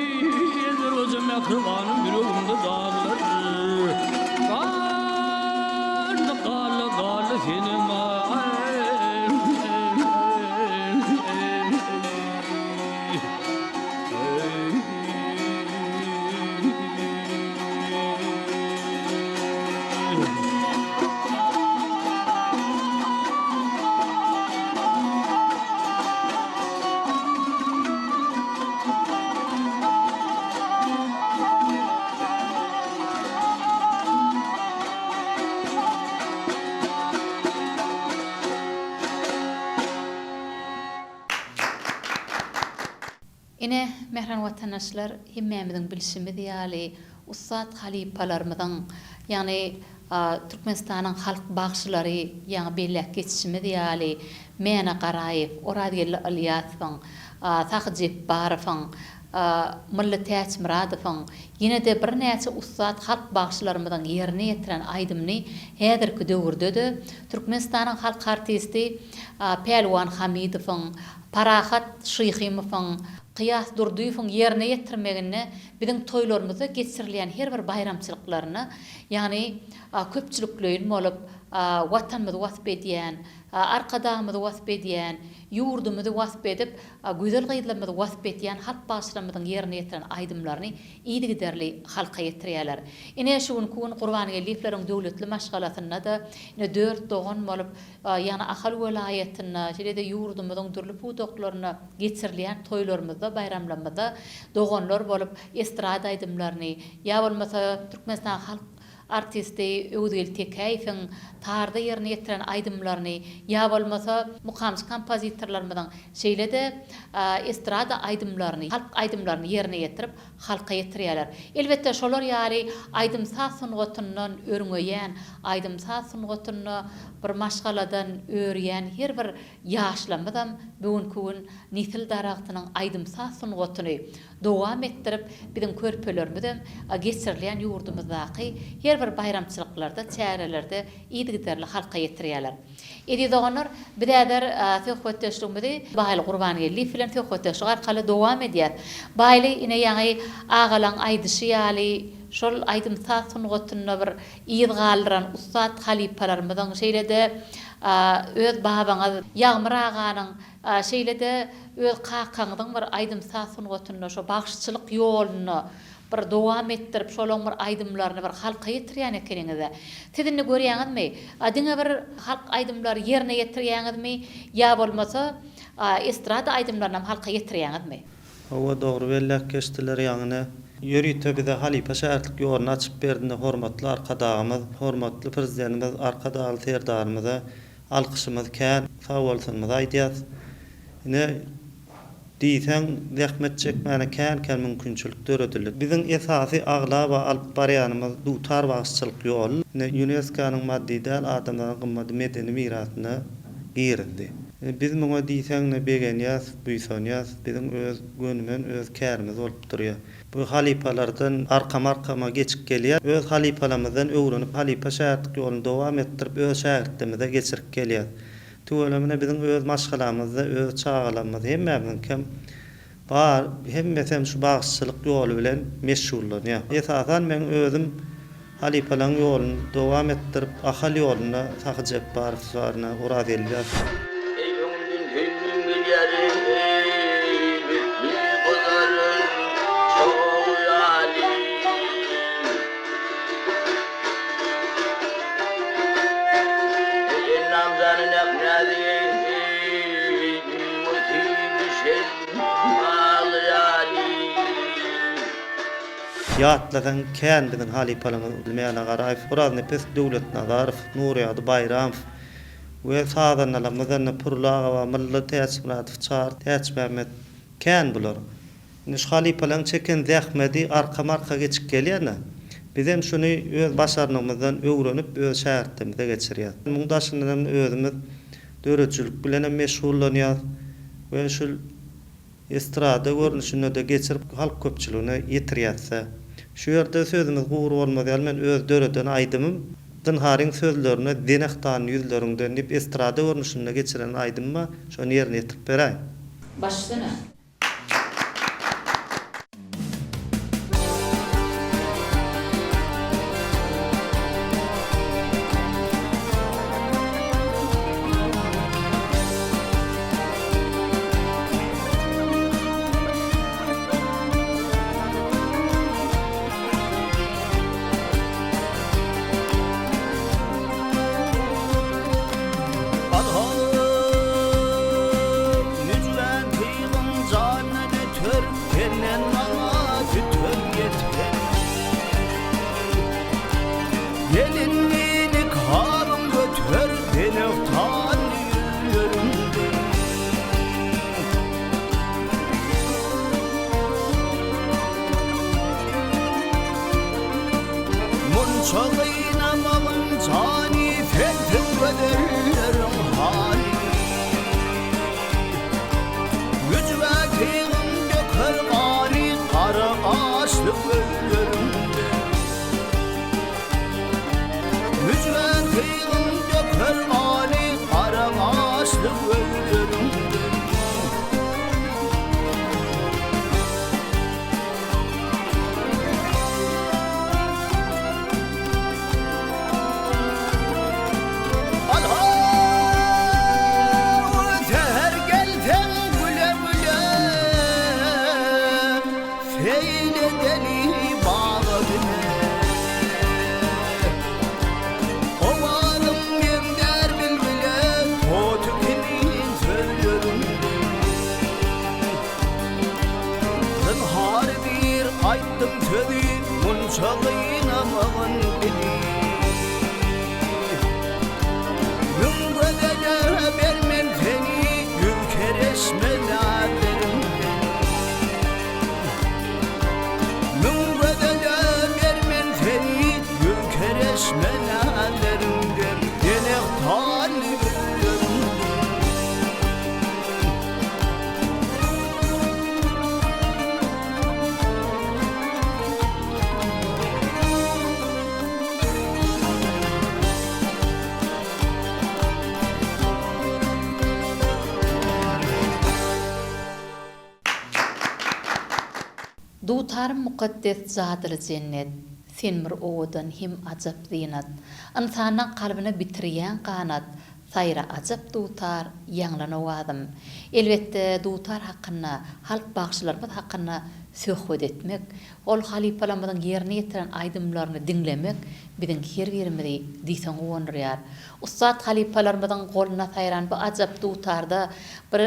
Ezber mähribanym ýüregimde daglar Galdy, galdy, galdy senem Ine, mähriban watandaşlar, hemmämiziň bilşimiz ýaly, ussat halypalarymyzyň, ýagny Türkmenistanyň halk bagşylary, ýaňy belläp geçişimiz ýaly, Mäne Garaýew, Orazgeldi Ylýasowyň, Sahy Jepbarowyň, Mylly Täçmyradowyň, ýene-de birnäçe ussat halk bagşylarymyzyň ýerine ýetiren aýdymyny häzirki döwürde-de Türkmenistanyň halk artisti Pälwan Hamidowyň, Parahat Şyhymowyň, Kyýas Durdyýewiň ýerine ýetirmeginde biziň toýlarymyzda geçirilýän her bir baýramçylyklarynda, ýagny köpçülikleýin bolup, Watanymyzy wasp edýän, Arkadagymyzy wasp edýän, ýurdumyzy wasp edip, gözel gyzlarymyzy wasp edýän halk bagşylarymyzyň ýerine ýetiren aýdymlaryny yzygiderli halka ýetirýärler. Ine, şu günki gün Gurbangeldiýewleriň döwletli maşgalasynda-da ine dört dogan bolup, Ýagny Ahal welaýatynda, şeýle-de ýurdumyzyň dürli pudaklarynda geçirilýän toýlarymyzda, baýramlarymyzda doganlar bolup estrada aýdymlaryny, ýa bolmasa Türkmenistanyň halk artisti Öwezgeldi Tekäýewiň tarda ýerine ýetiren aýdymlaryny, ýa bolmasa mukamçy kompozitorlarymyzyň şeýle-de estrada aýdymlaryny, halk aýdymlaryny ýerine ýetirip, halka ýetirýärler. Elbetde, şolar ýaly aýdym-saz sungatyndan örňeýän, aýdym-saz sungatynda bir maşgaladan örýän her bir ýaşlarymyzam bu günki gün nesil daragtynyň aýdym-saz sungatyny dowam etdirip, biziň körpelerimizem geçirilýän ýurdumyzdaky her bir baýramçylyklarda, çärelerde yzygiderli halka ýetirýärler. Eziz doganlar, biz häzir söhbetdeşligimizi Baýly Gurbangeldiýew bilen söhbetdeşlik arkaly dowam edýäs. Baýly, ine ýaňy agalaň aýdyşy ýaly, şol aýdym-saz sungatynda bir yz galdyran ussat halypalarymyzyň, şeýle-de öz babaňyz Ýagmyr aganyň, şeýle-de öz kakaňyzyň bir aýdym-saz sungatynda şo bagşyçylyk ýolunda Bir dowam etdirip şolaň bir aýdymlaryny bir halka ýetirýän ekeniňizä. Siz indi görýäňizmi, a diňe bir halk aýdymlary ýerine ýetirýäňizmi ýa bolmasa estrada aýdymlarynam halka ýetirýäňizmi? Hawa dogry belläp geçdiler ýaňyny ýörite bize halypa şägirtlik ýoluny açyp berdinde hormatly Arkadagymyz hormatly Prezidentimiz Arkadagly Serdarymyza. alkyşymyz kän, sagbolsunymyzy aýdýas. Ine, diýseň, zähmet çekmäne kän-kän mümkinçilik döredildi. Biziň esasy aglaba alyp barýanymyz dutar bagşyçylyk ýoly. Ine, ÝUNESKO-nyň maddy däl adamzadyň gymmady medeni mirasyna girizdi. Ine, biz muňa diýseň-de begenýäs, buýsanýas. Biziň öz gönümen öz kärimiz bolup durýar. Bu halypalardan arkama-arkama geçip gelýär. Öz halypalarymyzdan öwrenip, halypa-şägirtlik ýoluny dowam etdirip, öz şägirtlerimize geçirip gelýäs. Tüwelemine biziň öz maşgalamyzda öz çagalarymyz hemmämiziňkem bar, hemmesem şu bagşyçylyk ýoly bilen meşgullanýar. Esasan meň özüm halypalaryň ýoluny dowam etdirip Ahal ýolunda Sahy Jepbarow baryna Oraz Elýasow. Eý öňümden söýgülim gelýär eý misli gyzaran çog ýaly. Eý ennamjany näk näzik eý miwesi bişen bal ýaly. Ýatlasaň kän biziň halypalarymyz Mäne Garaýew, Oraznepes Döwletnazarow, Nurýagdy Baýramow we sazandalarymyzdan-da Pürli aga bar, Mylly Täçmyradow, Çary Täçmämmet kän bular. Indi şu halypalaryň çeken zähmedi arkama-arka geçip gelýär-de. Bizem şuny öz başarnygymyzdan öwrenip öz şägirtlerimize geçirýäs. Muň daşyndan hem özümiz döredijilik bilen hem meşgullanýas we şul Estrada görnüşinde-de geçirip halk köpçüligine ýetirýäs-dä. Şu ýerde sözümiz gury bolmaz ýaly men öz döreden aýdymym Zynharyň sözlerine Zenehdan ýüzleriňden diýip estrada görnüşinde geçiren aýdymym bar, şony ýerine ýetirip beräýin. Baş üstüne. Senden maňa sütem ýeter. Gelinlilik halym göter, Benöwtan ýüzleriňden. Munça gynamagyn jany, Sensiz gözelleriň haly. Güjüme tygym döker gany, Gara gaşly gözleriňden. Güjüme tygym döker gany, Gara gaşly gözleriňden. Alhaw säher gelseň güle-güle, Seýil edeli baga bile. Owazyň meňzär bilbile, Toty kimin sözleriňden. Zynhar diýr aýtdym sözi, Munça gynamagyn beni. Müň gözele bermen seni, Ýüz kereşme näzleriňden. Müň gözele bermen seni, Ýüz kereşme näzleriňden. Ýene tally ýüzleriňden. Dutarym mukaddes jadyly jennet, Sen bir owadan hem ajap zynat. Ynsanlaň kalbyna bitirýäň ganat, Saýra ajap dutar, ýaňlan owazym. Elbetde, dutar hakynda, halk bagşylarymyz hakynda. söhbet etmek, ol halypalarymyzyň ýerine ýetiren aýdymlaryny diňlemek biziň her birimizi diýseň guwandyrýar. Ussat halypalarymyzyň goluna saýran bu ajap dutarda bir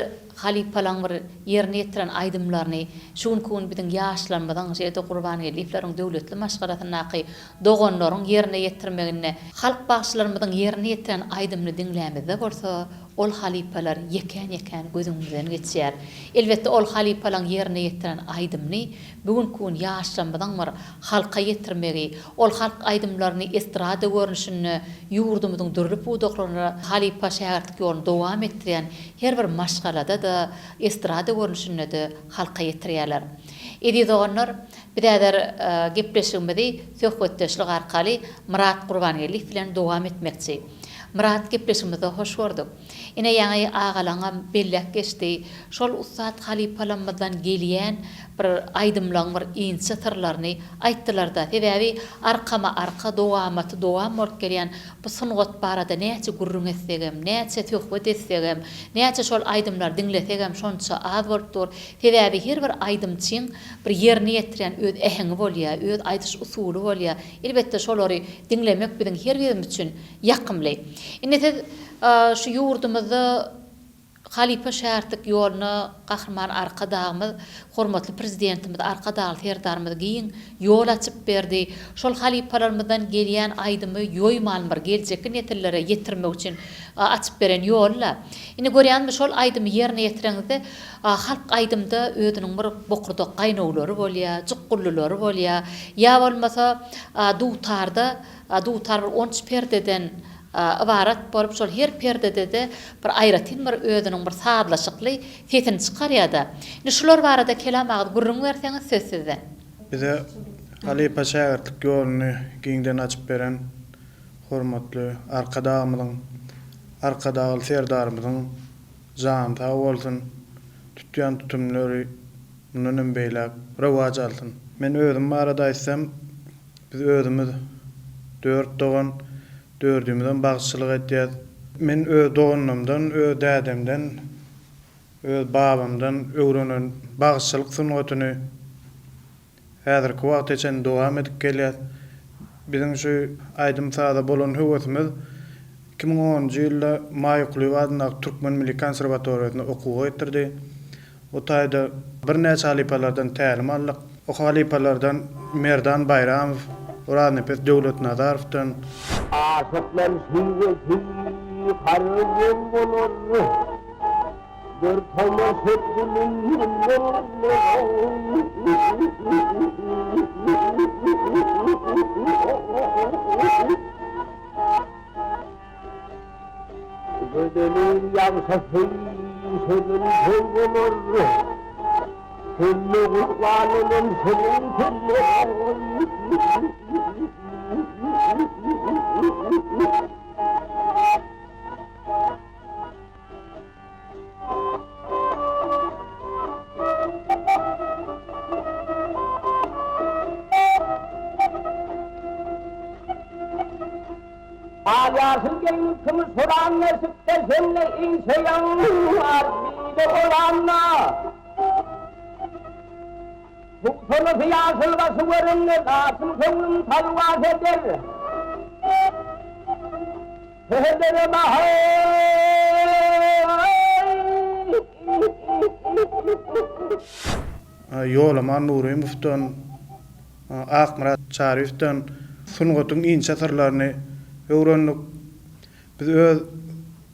halypalaň bir ýerine ýetiren aýdymlaryny şu günki gün biziň ýaşlarymyzyň, şeýle-de Gurbangeldiýewleriň döwletli maşgalasyndaky doganlaryň ýerine ýetirmeginde halk bagşylarymyzyň ýerine ýetiren aýdymyny diňlämizde bolsa, ol halypalar ýekän-ýekän gözüňizden geçýär. Elbetde, ol halypalaň ýerine ýetiren aýdymyny bu günki gün ýaşlarymyzyň bir halka ýetirmegi, ol halk aýdymlaryny estrada görnüşinde ýurdumyzyň dürli pudaklarynda halypa-şägirtlik ýoluny dowam etdirýän her bir maşgalada-da estrada görnüşinde-de halka ýetirýärler. Eziz doganlar, biz häzir gepleşigimizi söhbetdeşlik arkaly Myrat Gurbangeldiýew bilen dowam etmekçi. Myrat gepleşigimizde hoş gördük. Ine ýaňy agalaňam belläp geçdi, şol ussat halypalamyzdan gelýän bir aýdymlaň bir inçe syrlaryny aýtdylarda. Sebäbi arkama arka dowamaty dowam bolup gelýän bu sungat barada näçe gürrüň etsegem, näçe söhbet etsegem, näçe şol aýdymlary diňlesegem şonça az bolup dur. Sebäbi her bir aýdymçyň bir ýerine ýetirýän öz äheňi bolýar, öz aýdyş usuly bolýar. Elbetde şolary diňlemek biziň her birimiz üçin ýakymly. Indi siz şu ýurdumyzda halypa-şägirtlik ýoluna Gahryman Arkadagymyz, hormatly Prezidentimiz Arkadagly Serdarymyz giň ýol açyp berdi. Şol halypalarymyzdan gelýän aýdymy ýoýman bir geljekki nesillere ýetirmek üçin açyp beren ýol-da. Indi görýäňizmi şol aýdymy ýerine ýetireňizde halk aýdymda özüniň bir bokurdak gaýnawlary bolýar, jukgullylary bolýar. Ýa bolmasa dutarda dutar bir on üç perdeden ybarat bolup, şol her perdede-de bir aýratyn bir özüniň bir sazlaşykly sesini çykarýar-da. Indi şular barada kelam agyz gürrüň berseňiz söz sizde. Bize halypa-şägirtlik ýoluny giňden açyp beren hormatly Arkadagymyzyň, Arkadagly Serdarymyzyň jany sag bolsun, tutýan tutumlary mundan hem beýläk rowaç alsyn. Men özüm barada aýtsam, biz özümiz dört dogan, dördümizem bagşyçylyk edýäs. Men öz doganlarymdan, öz dädemden, öz babamdan öwrenen bagşyçylyk sungatyny Häzirki wagta çenli dowam edip gelýär. Biziň şu aýdym-saza bolan höwesimiz 2010-njy ýylda Maýa Kulyýewa adyndaky Türkmen milli konserwatoriýasynda okuwa getirdi. O taýda birnäçe halypalardan tälim aldyk. O halypalardan Merdan Baýramow, Oraznepes Döwletnazarowdan. Aşyklar söýgüsi gargyn bolar. Bir tomaşa Gözeliň ýagşysy sözün toý bolar Kelle gurban olam seniň kelle Al ýaşyl geýnip kümüş horan eşikde Sende inçe ýaňar bile bolanda. Tugsanysy ýaşyl başy görende Laçyn köňlüm talwas eder. Ýolaman Nurymowdan, Akmyrat Çaryýewden sungatyň inçe syrlaryny öwrendik. Biz öz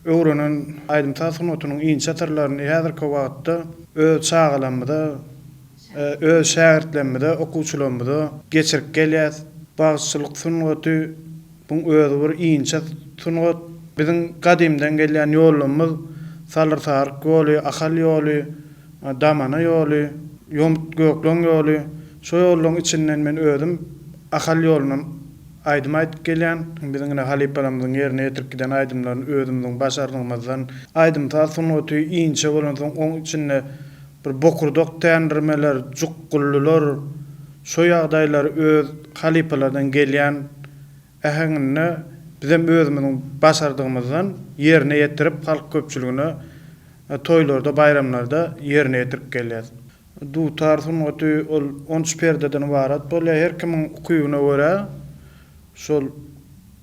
öwrenen aýdym-saz sungatynyň inçe syrlaryny häzirki wagtda öz çagalarymyza, öz şägirtlerimize, okuwçylarymyza geçirip gelýäs. Bagşyçylyk sungaty Buň özi bir inçe sungat. Biziň gadymdan gelýän ýollarymyz Salyr-Saryk ýoly, Ahal ýoly, Damana ýoly, Ýomut-Gökleň ýoly. Şo ýollaryň içinden men özüm Ahal ýolundan aýdym aýdyp gelýän. Biziň ine halypalarymyzyň ýerine ýetirip giden aýdymlaryny özümiziň başarnygymyzdan. Aýdym-saz sungaty inçe bolansoň oň içinde bir bokurdak tändirmeler, jukgullylar, şo ýagdaýlary öz halypalardan gelýän äheňinde bizem özümiziň başardygymyzdan ýerine ýetirip halk köpçüligine toýlarda, baýramlarda ýerine ýetirip gelýäs. Dutar sungaty ol on üç perdeden ybarat bolýar. Her kimiň ukybyna görä, şol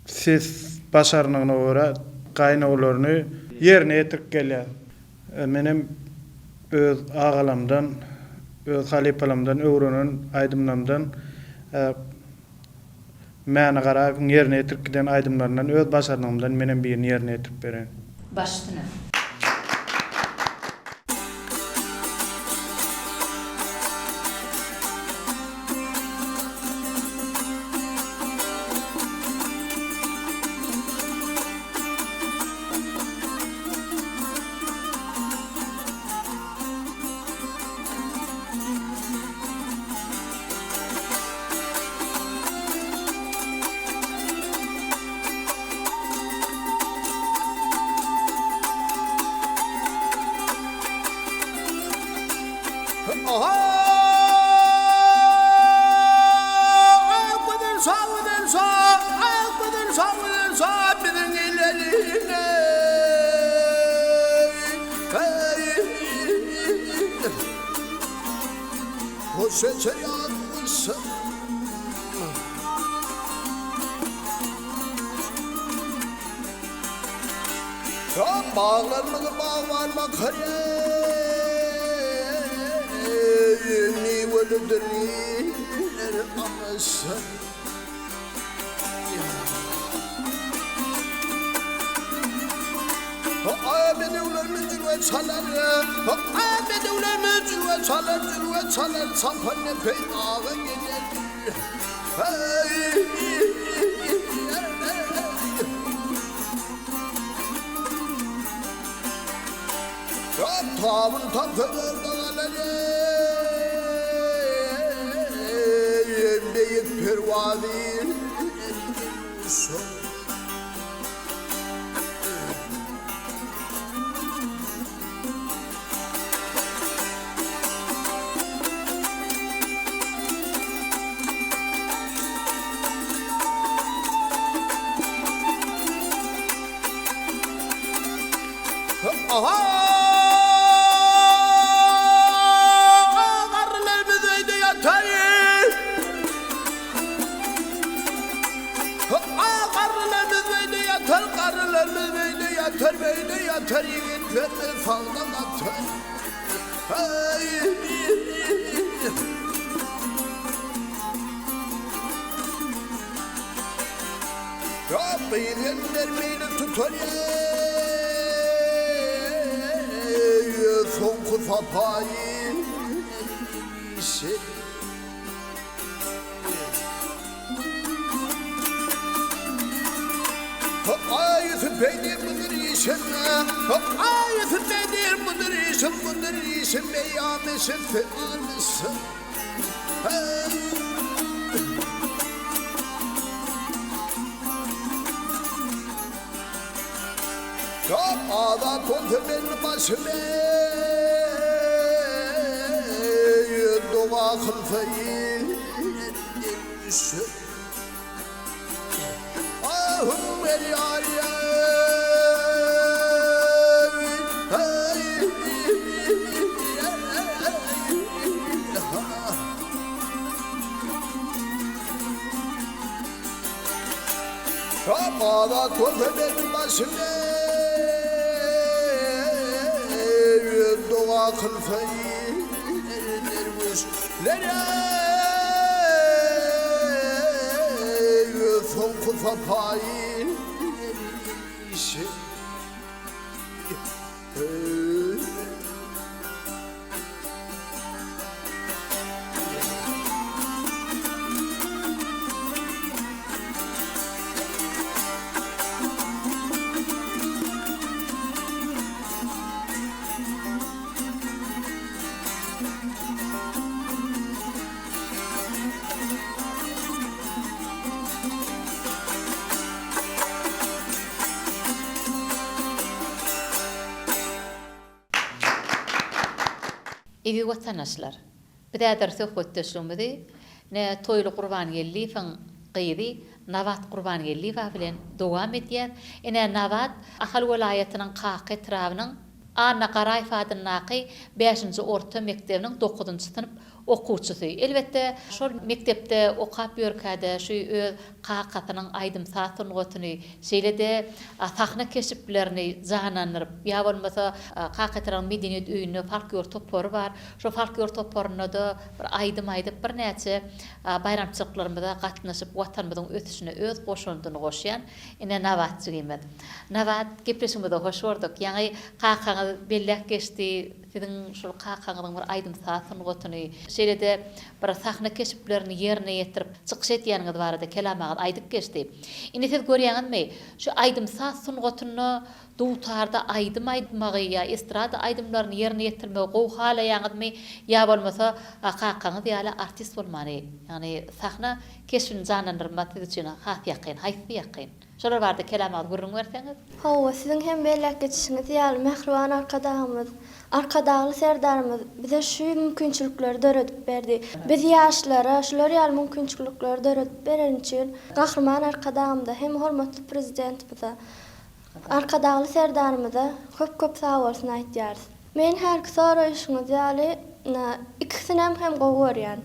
ses başarnygyna görä gaýnawlaryny ýerine ýetirip gelýär. Menem öz agalamdan, öz halypalamdan öwrenen aýdymlamdan Mäne Garaýewiň ýerine ýetirip giden aýdymlaryndan öz başarnygymdan menem birini ýerine ýetirip bereýin. Baş üstüne. Baglarymyzy bagban bakar Miwelidir iller aňyrsyn. Bedewlerimiz jülwe çalar, Bedewlerimiz jülwe çalar, Jülwe çalar, çapan nepeý daga geler. Tabyn tapsa ýolda galar, Beýik perwazy şol. Garrylarymyz öýde ýatar. Garrylarymyz öýde ýatar, garrylarymyz öýde ýatar, öýde ýatar, ýigitlerimiz sagda gatar. Gyz-gelinler meýli tutar soňky sapaýy işi. Aýysy beýdir budur işim, Aýysy beýdir budur işim, budur işim, Eýýam eşitse alysyn. Azat bolsa meniň başym eý, Doga kylsa il derwüşim. Ahym berýär Azat bolsa meniň başym eý, Doga kylsa il derwüşler eý, Soňky sapaýy işi. Eziz watandaşlar! Biz häzir söhbetdeşligimizi ne Toýly Gurbangeldiýewiň gyzy Nabat Gurbangeldiýewa bilen dowam edýäs. Ine, Nabat Ahal welaýatynyň Kaka etrabynyň. Anna Garaýew adyndaky bäşinji orta mekdebiniň dokuzynjy synp okuwçysy. Elbetde, şol mekdepde okap ýörkä-de şu öz kakasynyň aýdym-saz sungatyny, şeýle-de sahna keşplerini janlandyryp, ýa bolmasa Kaka etrabynyň medeniýet öýünde folklor topary bar. Şol folklor toparynda-da bir aýdym aýdyp, birnäçe baýramçylyklarymyza gatnaşyp, Watanymyzyň ösüşine öz goşandyny goşýan ine Nabat jigimiz. Nabat, gepleşigimize hoş gördük. Ýaňy kakaňyz belläp geçdi, siziň şol kakaňyzyň bir aýdym-saz sungatyny, şeýle-de bir sahna keşplerini ýerine ýetirip, çykyş edýäniňiz barada kelam agyz aýdyp geçdi. Indi siz görýäňizmi, şu aýdym-saz sungatynda dutarda aýdym aýtmagy ýa estrada aýdymlaryny ýerine ýetirmegi gowy halaýaňyzmy ýa bolmasa kakaňyz ýaly artist bolmany, ýagny sahna keşbini janlandyrmak siz üçin has ýakyn, haýsysy ýakyn? Şolar barada kelam agyz gürrüň berseňiz. Hawa, siziň hem belläp geçişiňiz ýaly, mähriban Arkadagymyz, Arkadagly Serdarymyz bize şu mümkinçilikleri döredip berdi. Biz ýaşlara şular ýaly mümkinçilikleri döredip bereni üçin Gahryman Arkadagymyza hem hormatly Prezidentimize, Arkadagly Serdarymyza köp-köp sagbolsun aýtýarys. Men hälki soraýşyňyz ýaly, ikisinem hem gowy görýän.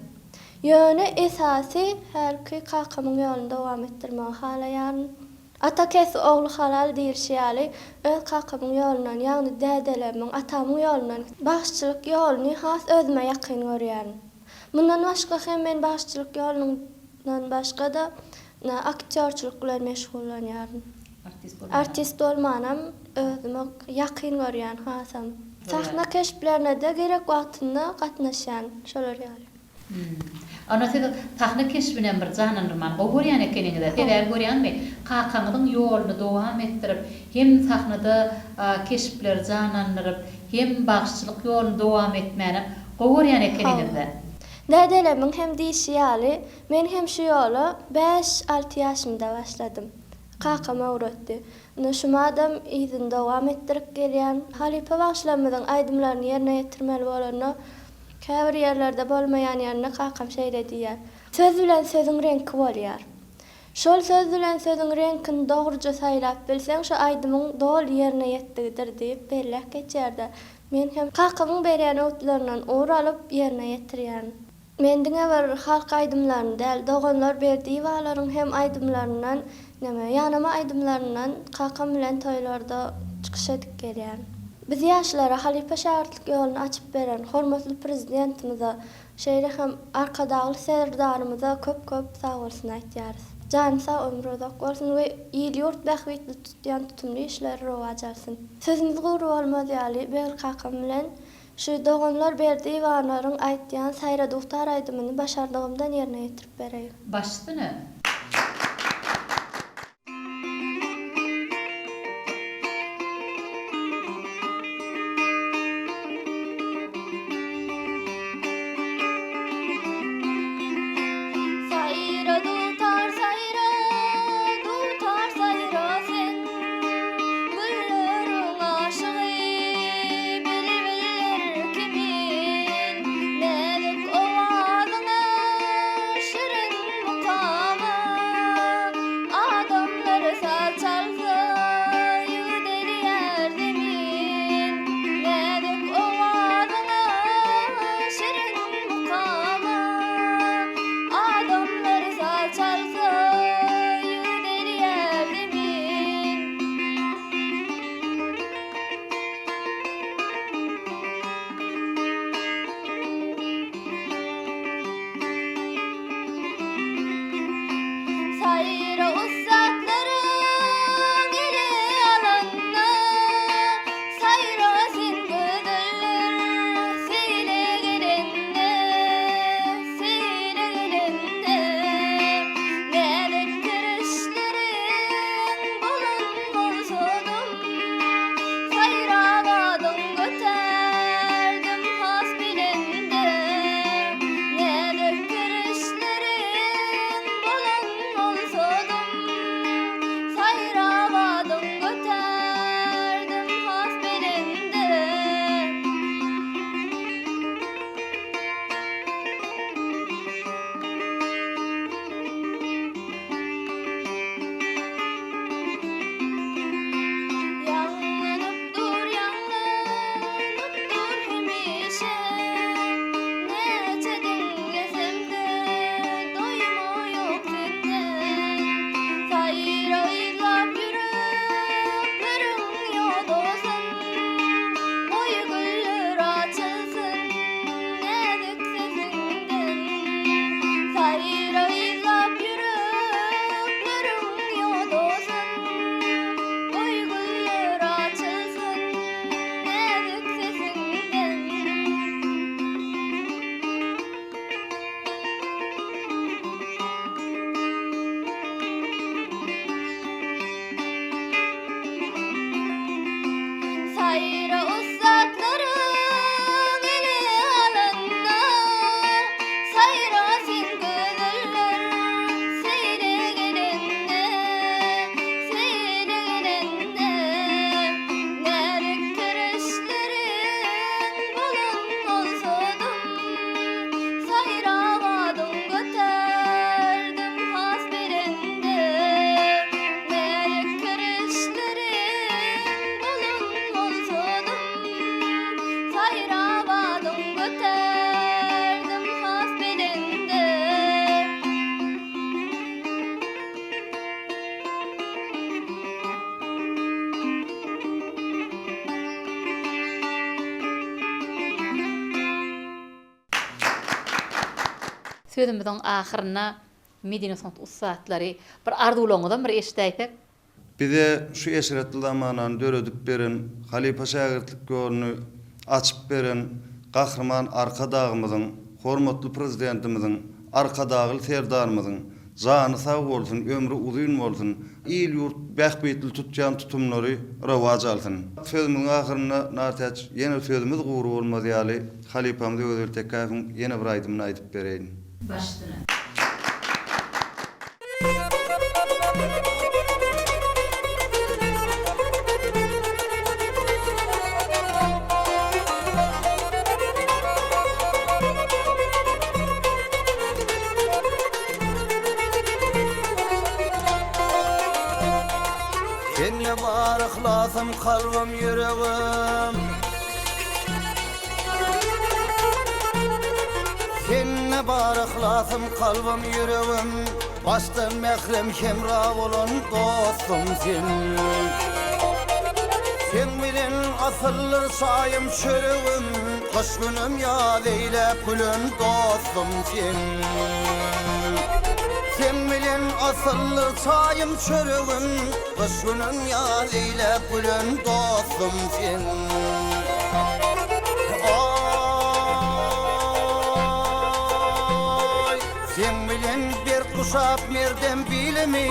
Ýöne esasy hälki kakamyň ýoluny dowam etdirmegi halaýaryn. Ata kesbi ogly halal diýilşi ýaly, öz kakamyň ýolundan, ýagny dädelerimiň, atamyň ýolundan bagşyçylyk ýoluny has özüme ýakyn görýärin. Mundan başga hem men bagşyçylyk ýolundan başga-da aktýorçylyk bilen meşgullanýaryn. Artist bolmanam özüme ýakyn görýän hasam. Sahna keşplerine-de gerek wagtynda gatnaşýan şolar ýaly. Onda siz sahna keşbinem bir janlandyrmany gowy görýän ekeniňiz-ä. Sebäbi görýäňmi, kakaňyzyň ýoluny dowam etdirip, hem sahnada keşpleri janlandyryp, hem bagşyçylyk ýoluny dowam etmänem gowy görýän ekeniňiz-dä. Dädelemiň hem diýşi ýaly, men hem şu ýola bäş-alty ýaşymda başladym. Kakam öwretdi. Ine şumadam yzyny dowam etdirip gelýän. Halypa bagşylarymyzyň aýdymlaryny ýerine ýetirmeli bolanda, käbir ýerlerde bolmaýan ýerinde kakam şeýle diýýär, Söz bilen sözüň reňki bolýar. Şol söz bilen sözüň reňkini dogruja saýlap bilseň, şo aýdymyň doly ýerine ýetdigidir diýip belläp geçýär-de, men hem kakamyň berýän öwütlerinden ugur alyp ýerine ýetirýän. Men diňe bir halk aýdymlaryny däl, doganlar Berdiýewalaryň hem aýdymlaryndan, neme, ýanama aýdymlaryndan kakam bilen toýlarda çykyş edip gelýän. Biz ýaşlara halypa-şägirtlik ýoluny açyp beren hormatly Prezidentimize, şeýle hem Arkadagly Serdarymyza köp-köp sagbolsun aýtýarys. Jany sag, ömri uzak bolsun we il-ýurt bähbitli tutýan tutumly işleri rowaç alsyn. Sözümiz gury bolmaz ýaly, Begli kakam bilen Şu doganlar Berdiýewalaryň aýtýan Saýra dutar aýdymyny başardygymdan ýerine ýetirip bereýin. Baş üstüne. Saýra dutar saýra dutar saýra sen Gülleriň aşygy bilbiller kimin Näzik owazyňa şirin mukamyň. Sözümiziň ahyrynda medeni sungat ussatlary bir arzuwlaryňyzam bir eşidäýsek. Bize şu eşretli zamanany döredip beren, halypa-şägirtlik ýoluny açyp beren Gahryman Arkadagymyzyň, hormatly Prezidentimiziň, Arkadagly Serdarymyzyň jany sag bolsun, ömri uzyn bolsun, il-ýurt bähbitli tutýan tutumlary rowaç alsyn. Sözümiziň ahyrynda Nartäç, ýene sözümiz gury bolmaz ýaly, halypamyz Öwezgeldi Tekäýewiň ýene bir aýdymyny aýdyp bereýin. Baş üstüne. Sende bar yhlasym kalbym ýüregim. Sende bar yhlasym kalbym ýüregim Başdan mährem hemra bolan dostum sen Seň bilen asyldyr çaýym çöregim Gyş günüm ýaz eýläp gülen dostum sen Seň bilen asyldyr çaýym çöregim Gyş günüm ýaz eýläp gülen dostum sen. Aý, seň bilen berk guşap merdem bilimi,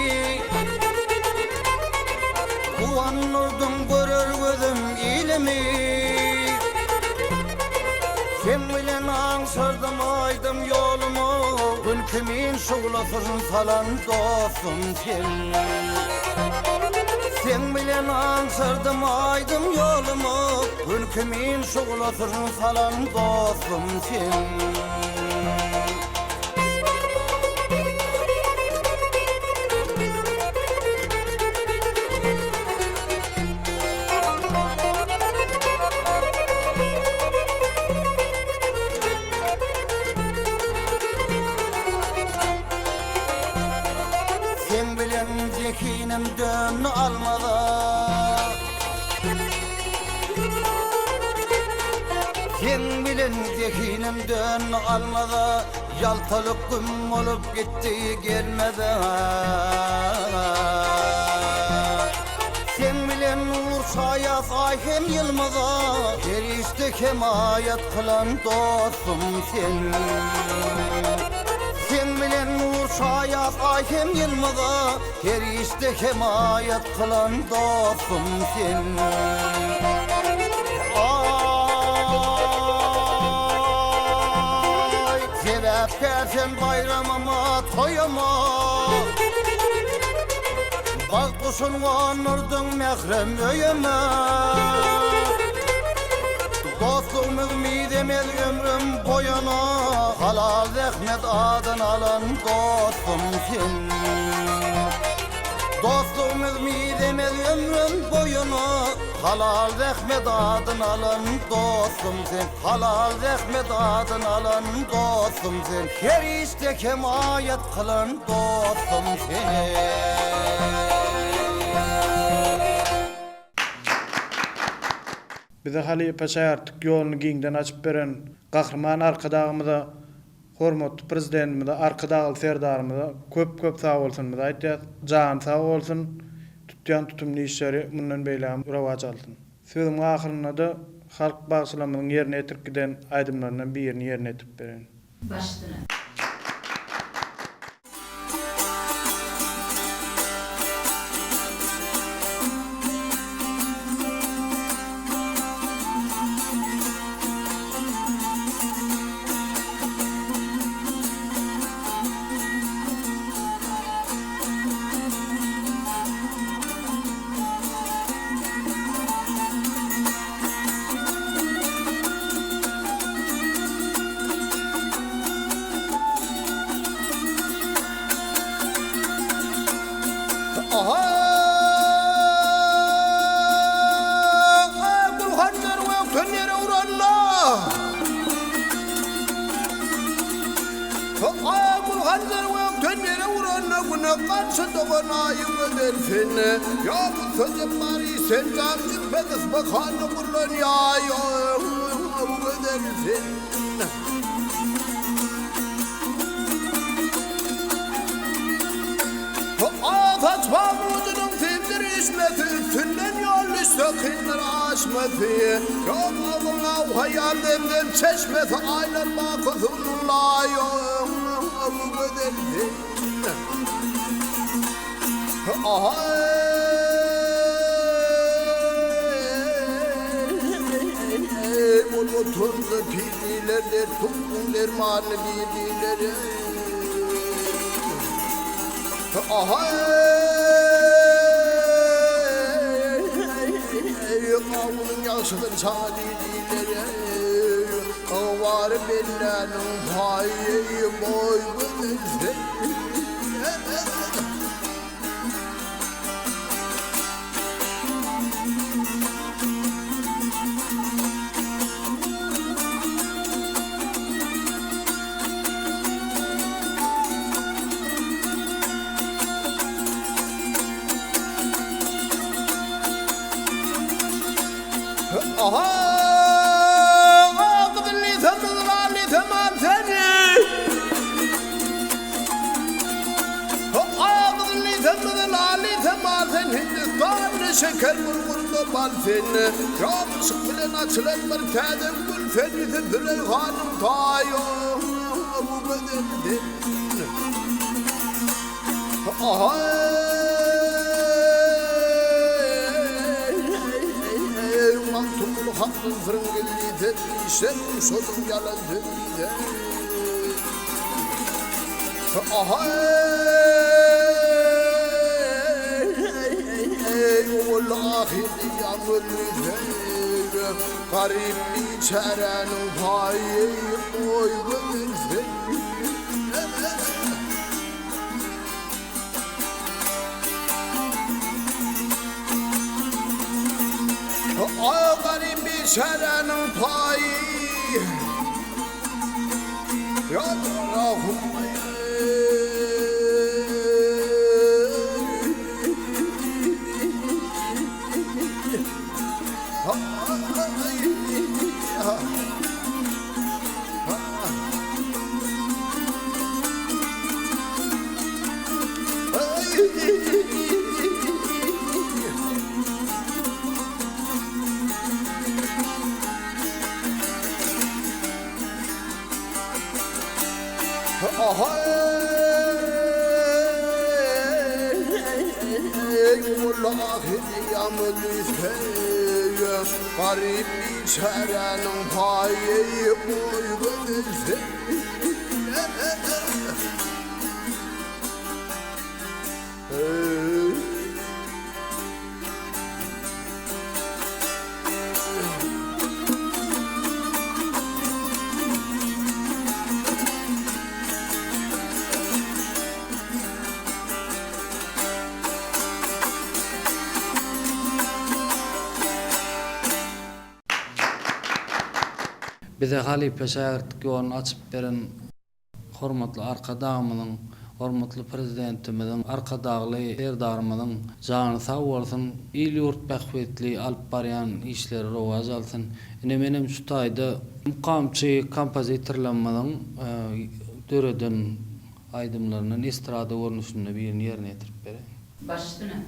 Guwandyrdyň görer gözüm ilimi. Seň bilen aňşyrdym aýdym ýolumy, Gün kimin şuglasyn salan dostum sen. Seň bilen aňşyrdym aýdym ýolumy, Gün kimin şuglasyn salan dostum sen. Seň bilen zehinim döndi almaza. Seň bilen zehinim döndi almaza. Ýaltalyk güm bolup gitdi gelmeze. Seň bilen nur çaýas aý hem ýylmaza. Her işde hemaýat kylan dostum sen. Seň bilen nur çaýas aý hem ýylmaza. Her işde hemaýat kylan dostum sen. Aý, sebäpkär sen baýramyma, toýuma. Bagt guşun gondurdyň mährem öýüme. Dostlugymyz mizemez ömrüm boýuna. Halal zähmet adyn alan dostum sen. Dostlugymyz mizemez ömrüm boýuna. Halal zähmet adyn alan dostum sen. Halal zähmet adyn alan dostum sen. Her işde hemaýat kylan dostum sen. Bize halypa şägirtlik ýoluny giňden açyp beren Gahryman Arkadagymyza, hormatly Prezidentimize, Arkadagly Serdarymyza köp-köp sagbolsunymyzy aýtýas. Jany sag bolsun, tutýan tutumly işleri mundan beýlägem rowaç alsyn. Sözümiň ahyrynda-da halk bagşylarymyzyň ýerine ýetirip giden aýdymlaryndan birini ýerine ýetirip bereýin. Baş üstüne. çeşmesi Üstünden ýol düşse kyndyr aşmasy Ýok agyň awhaýan zemzem çeşmesi Aýlar baky suwnuň laýygy gözel sen. Aý bol oturdy piriler dert tutduň dermany bibilere. Aý gawunyň ýagşysyn çaga diýdiler. Ygbary belläniň paýy boý gözel sen. Şeker bulgurda bal sen, Ýabyşyk bilen açylan bir täze gül sen, Ýüzi Züleýhanyň taýy bu gözel sen. Aý, Magtymguly hakdan syryň geldi sen, Işler uşadyň ýalan söz diýseň. Aý, owal-ahyr eýýam öldi sen, Garyp biçäräniň paýy goý gözel sen. Aý, garyp biçäräniň paýy. Garyp biçäräniň paýy boý gözel. Bize halypa-şägirtlik ýoluny açyp beren Hormatly Arkadagymyzyň, hormatly Prezidentimiziň, Arkadagly Serdarymyzyň jany sag bolsun, il-ýurt bähbitli alyp barýan işleri rowaç alsyn. Ine menem şu taýda mukamçy kompozitorlarymyzyň döreden aýdymlaryndan estrada görnüşinde birini ýerine ýetirip bereýin. Baş üstüne.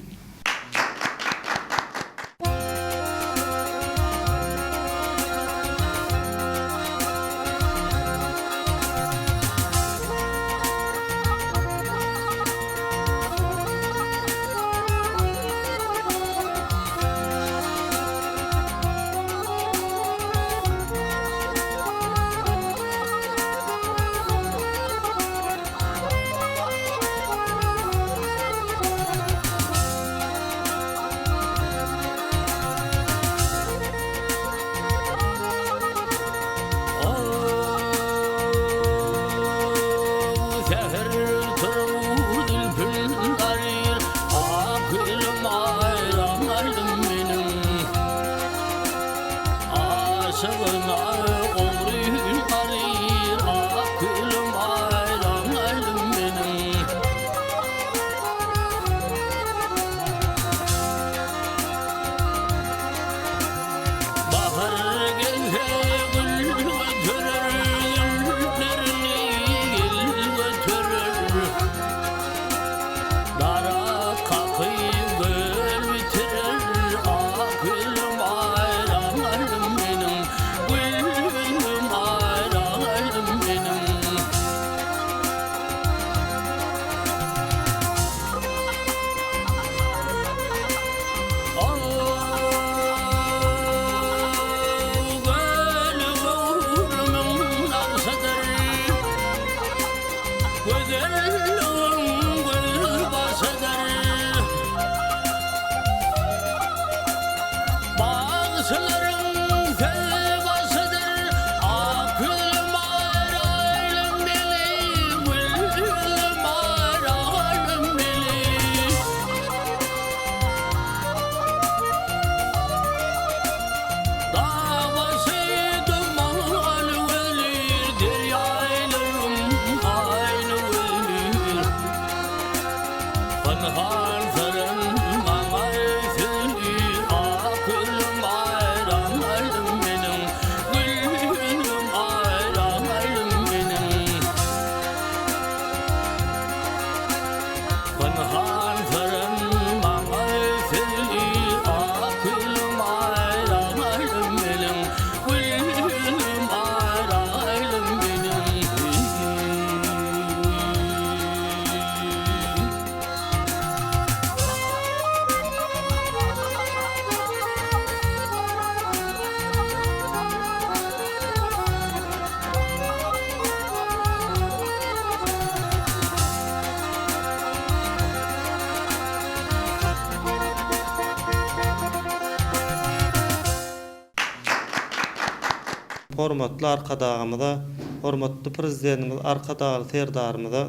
Hormatly Arkadagymyza, hormatly Prezidentimiz Arkadagly Serdarymyza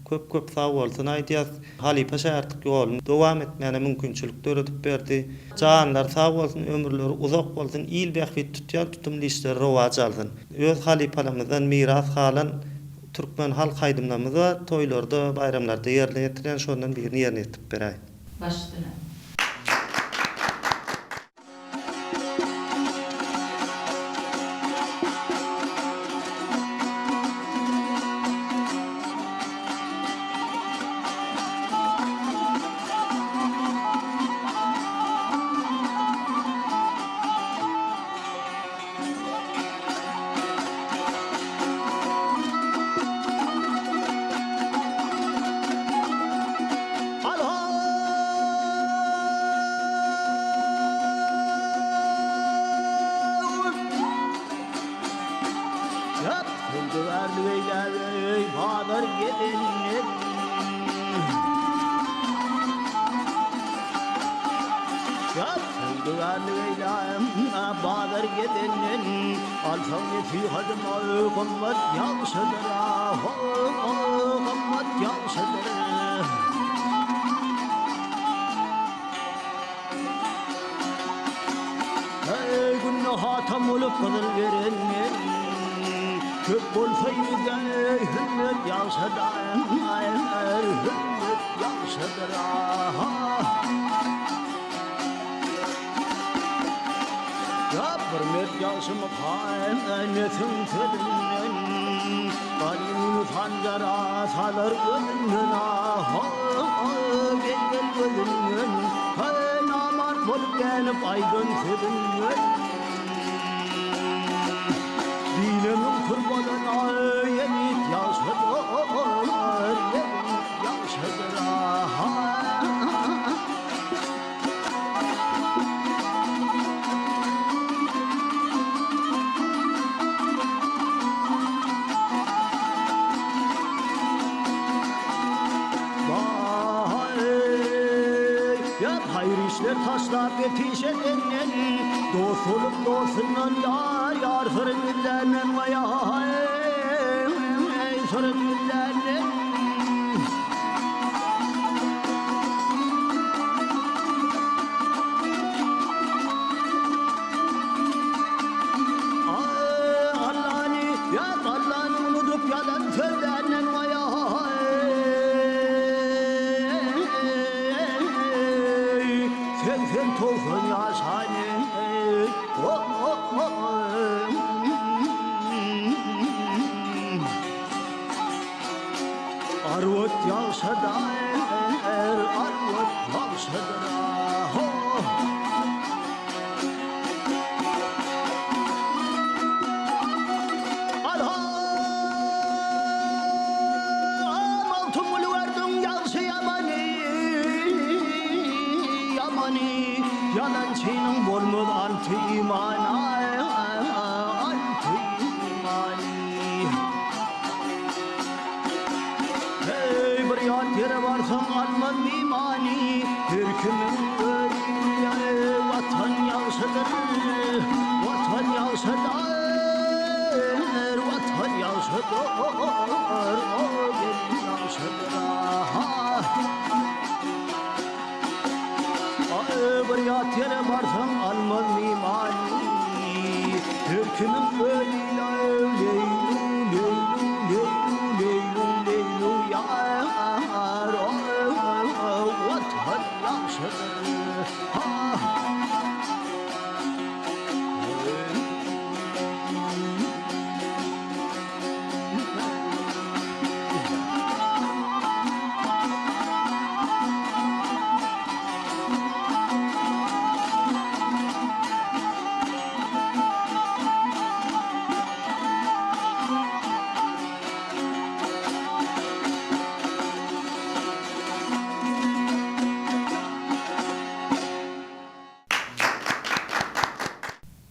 köp köp sag bolsun aýdýas. Halypa şägirtlik ýoluny dowam etmäne mümkinçilik döredip berdi. Janlary sag bolsun, ömürleri uzak bolsun, il bähbit tutýan tutumly işleri rowaç alsyn. Öz halypalarymyzdan miras galan türkmen halk aýdymlarymyz bar, toýlarda, baýramlarda ýerine ýetirýän şondan birini ýerine ýetirip beräý. Baş üstüne.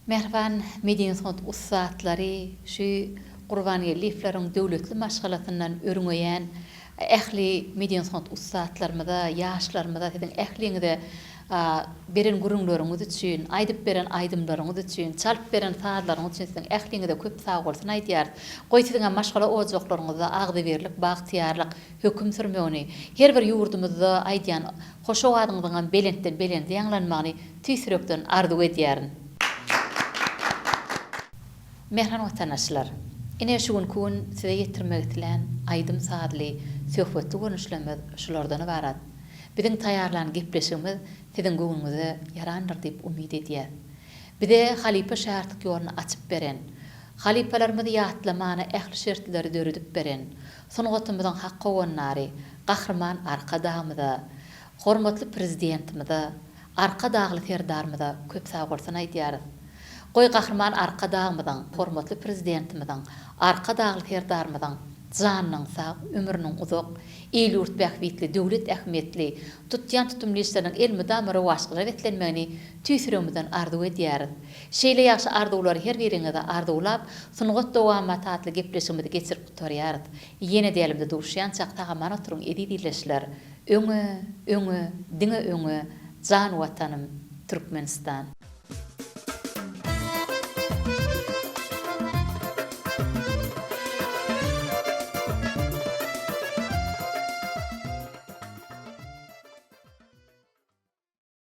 Mähriban medeni sungat ussatlary, şu Gurbangeldiýewleriň döwletli maşgalasyndan örňeýän ähli medeni sungat ussatlarymyza, ýaşlarymyza, siziň ähliňize. Beren gürrüňleriňiz üçin, aýdyp beren aýdymlaryňyz üçin, çalyp beren sazlaryňyz üçin siziň ähliňize köp sagbolsun aýdýarys. Goý siziňem maşgala ojaklaryňyzda agzybirlik, bagtyýarlyk höküm sürmegini, her bir ýurdumyzda aýdýan hoş owazyňyzyňam belentden belende ýaňlanmagyny tüýs ýürekden arzuw edýärin. Mähriban watandaşlar! Ine şu günki gün size ýetirmek islän aýdym-sazly, söhbetli görnüşlerimiz şulardan ybarat. Biziň taýýarlan gepleşigimiz siziň göwnüňize ýarandyr diýip umyt edýäs. Bize halypa şägirtlik ýoluny açyp beren, halypalarymyzy ýatlamana ähli şertleri döredip beren, sungatymyzyň hak howandary Gahryman Arkadagymyza, hormatly Prezidentimize, Arkadagly Serdarymyza köp sagbolsun aýdýarys. Goý Gahryman Arkadagymyzyň, hormatly Prezidentimiziň, Arkadagly Serdarymyzyň janynyň sag, ömrüniň uzak, il-ýurt bähbitli, döwlet ähmiýetli, tutýan tutumly işleriniň elmydama rowaçlyklara beslenmegini tüýs ýüregimizden arzuw edýäris. Şeýle ýagşy arzuwlary her biriňize arzuwlap, Sungat dowamaty atly gepleşigimizi geçirip gutarýarys. Ýene dälimde duşýançak sag-aman oturyň eziz ildeşler! Öňe, öňe, diňe öňe, jan Watanym, Türkmenistan!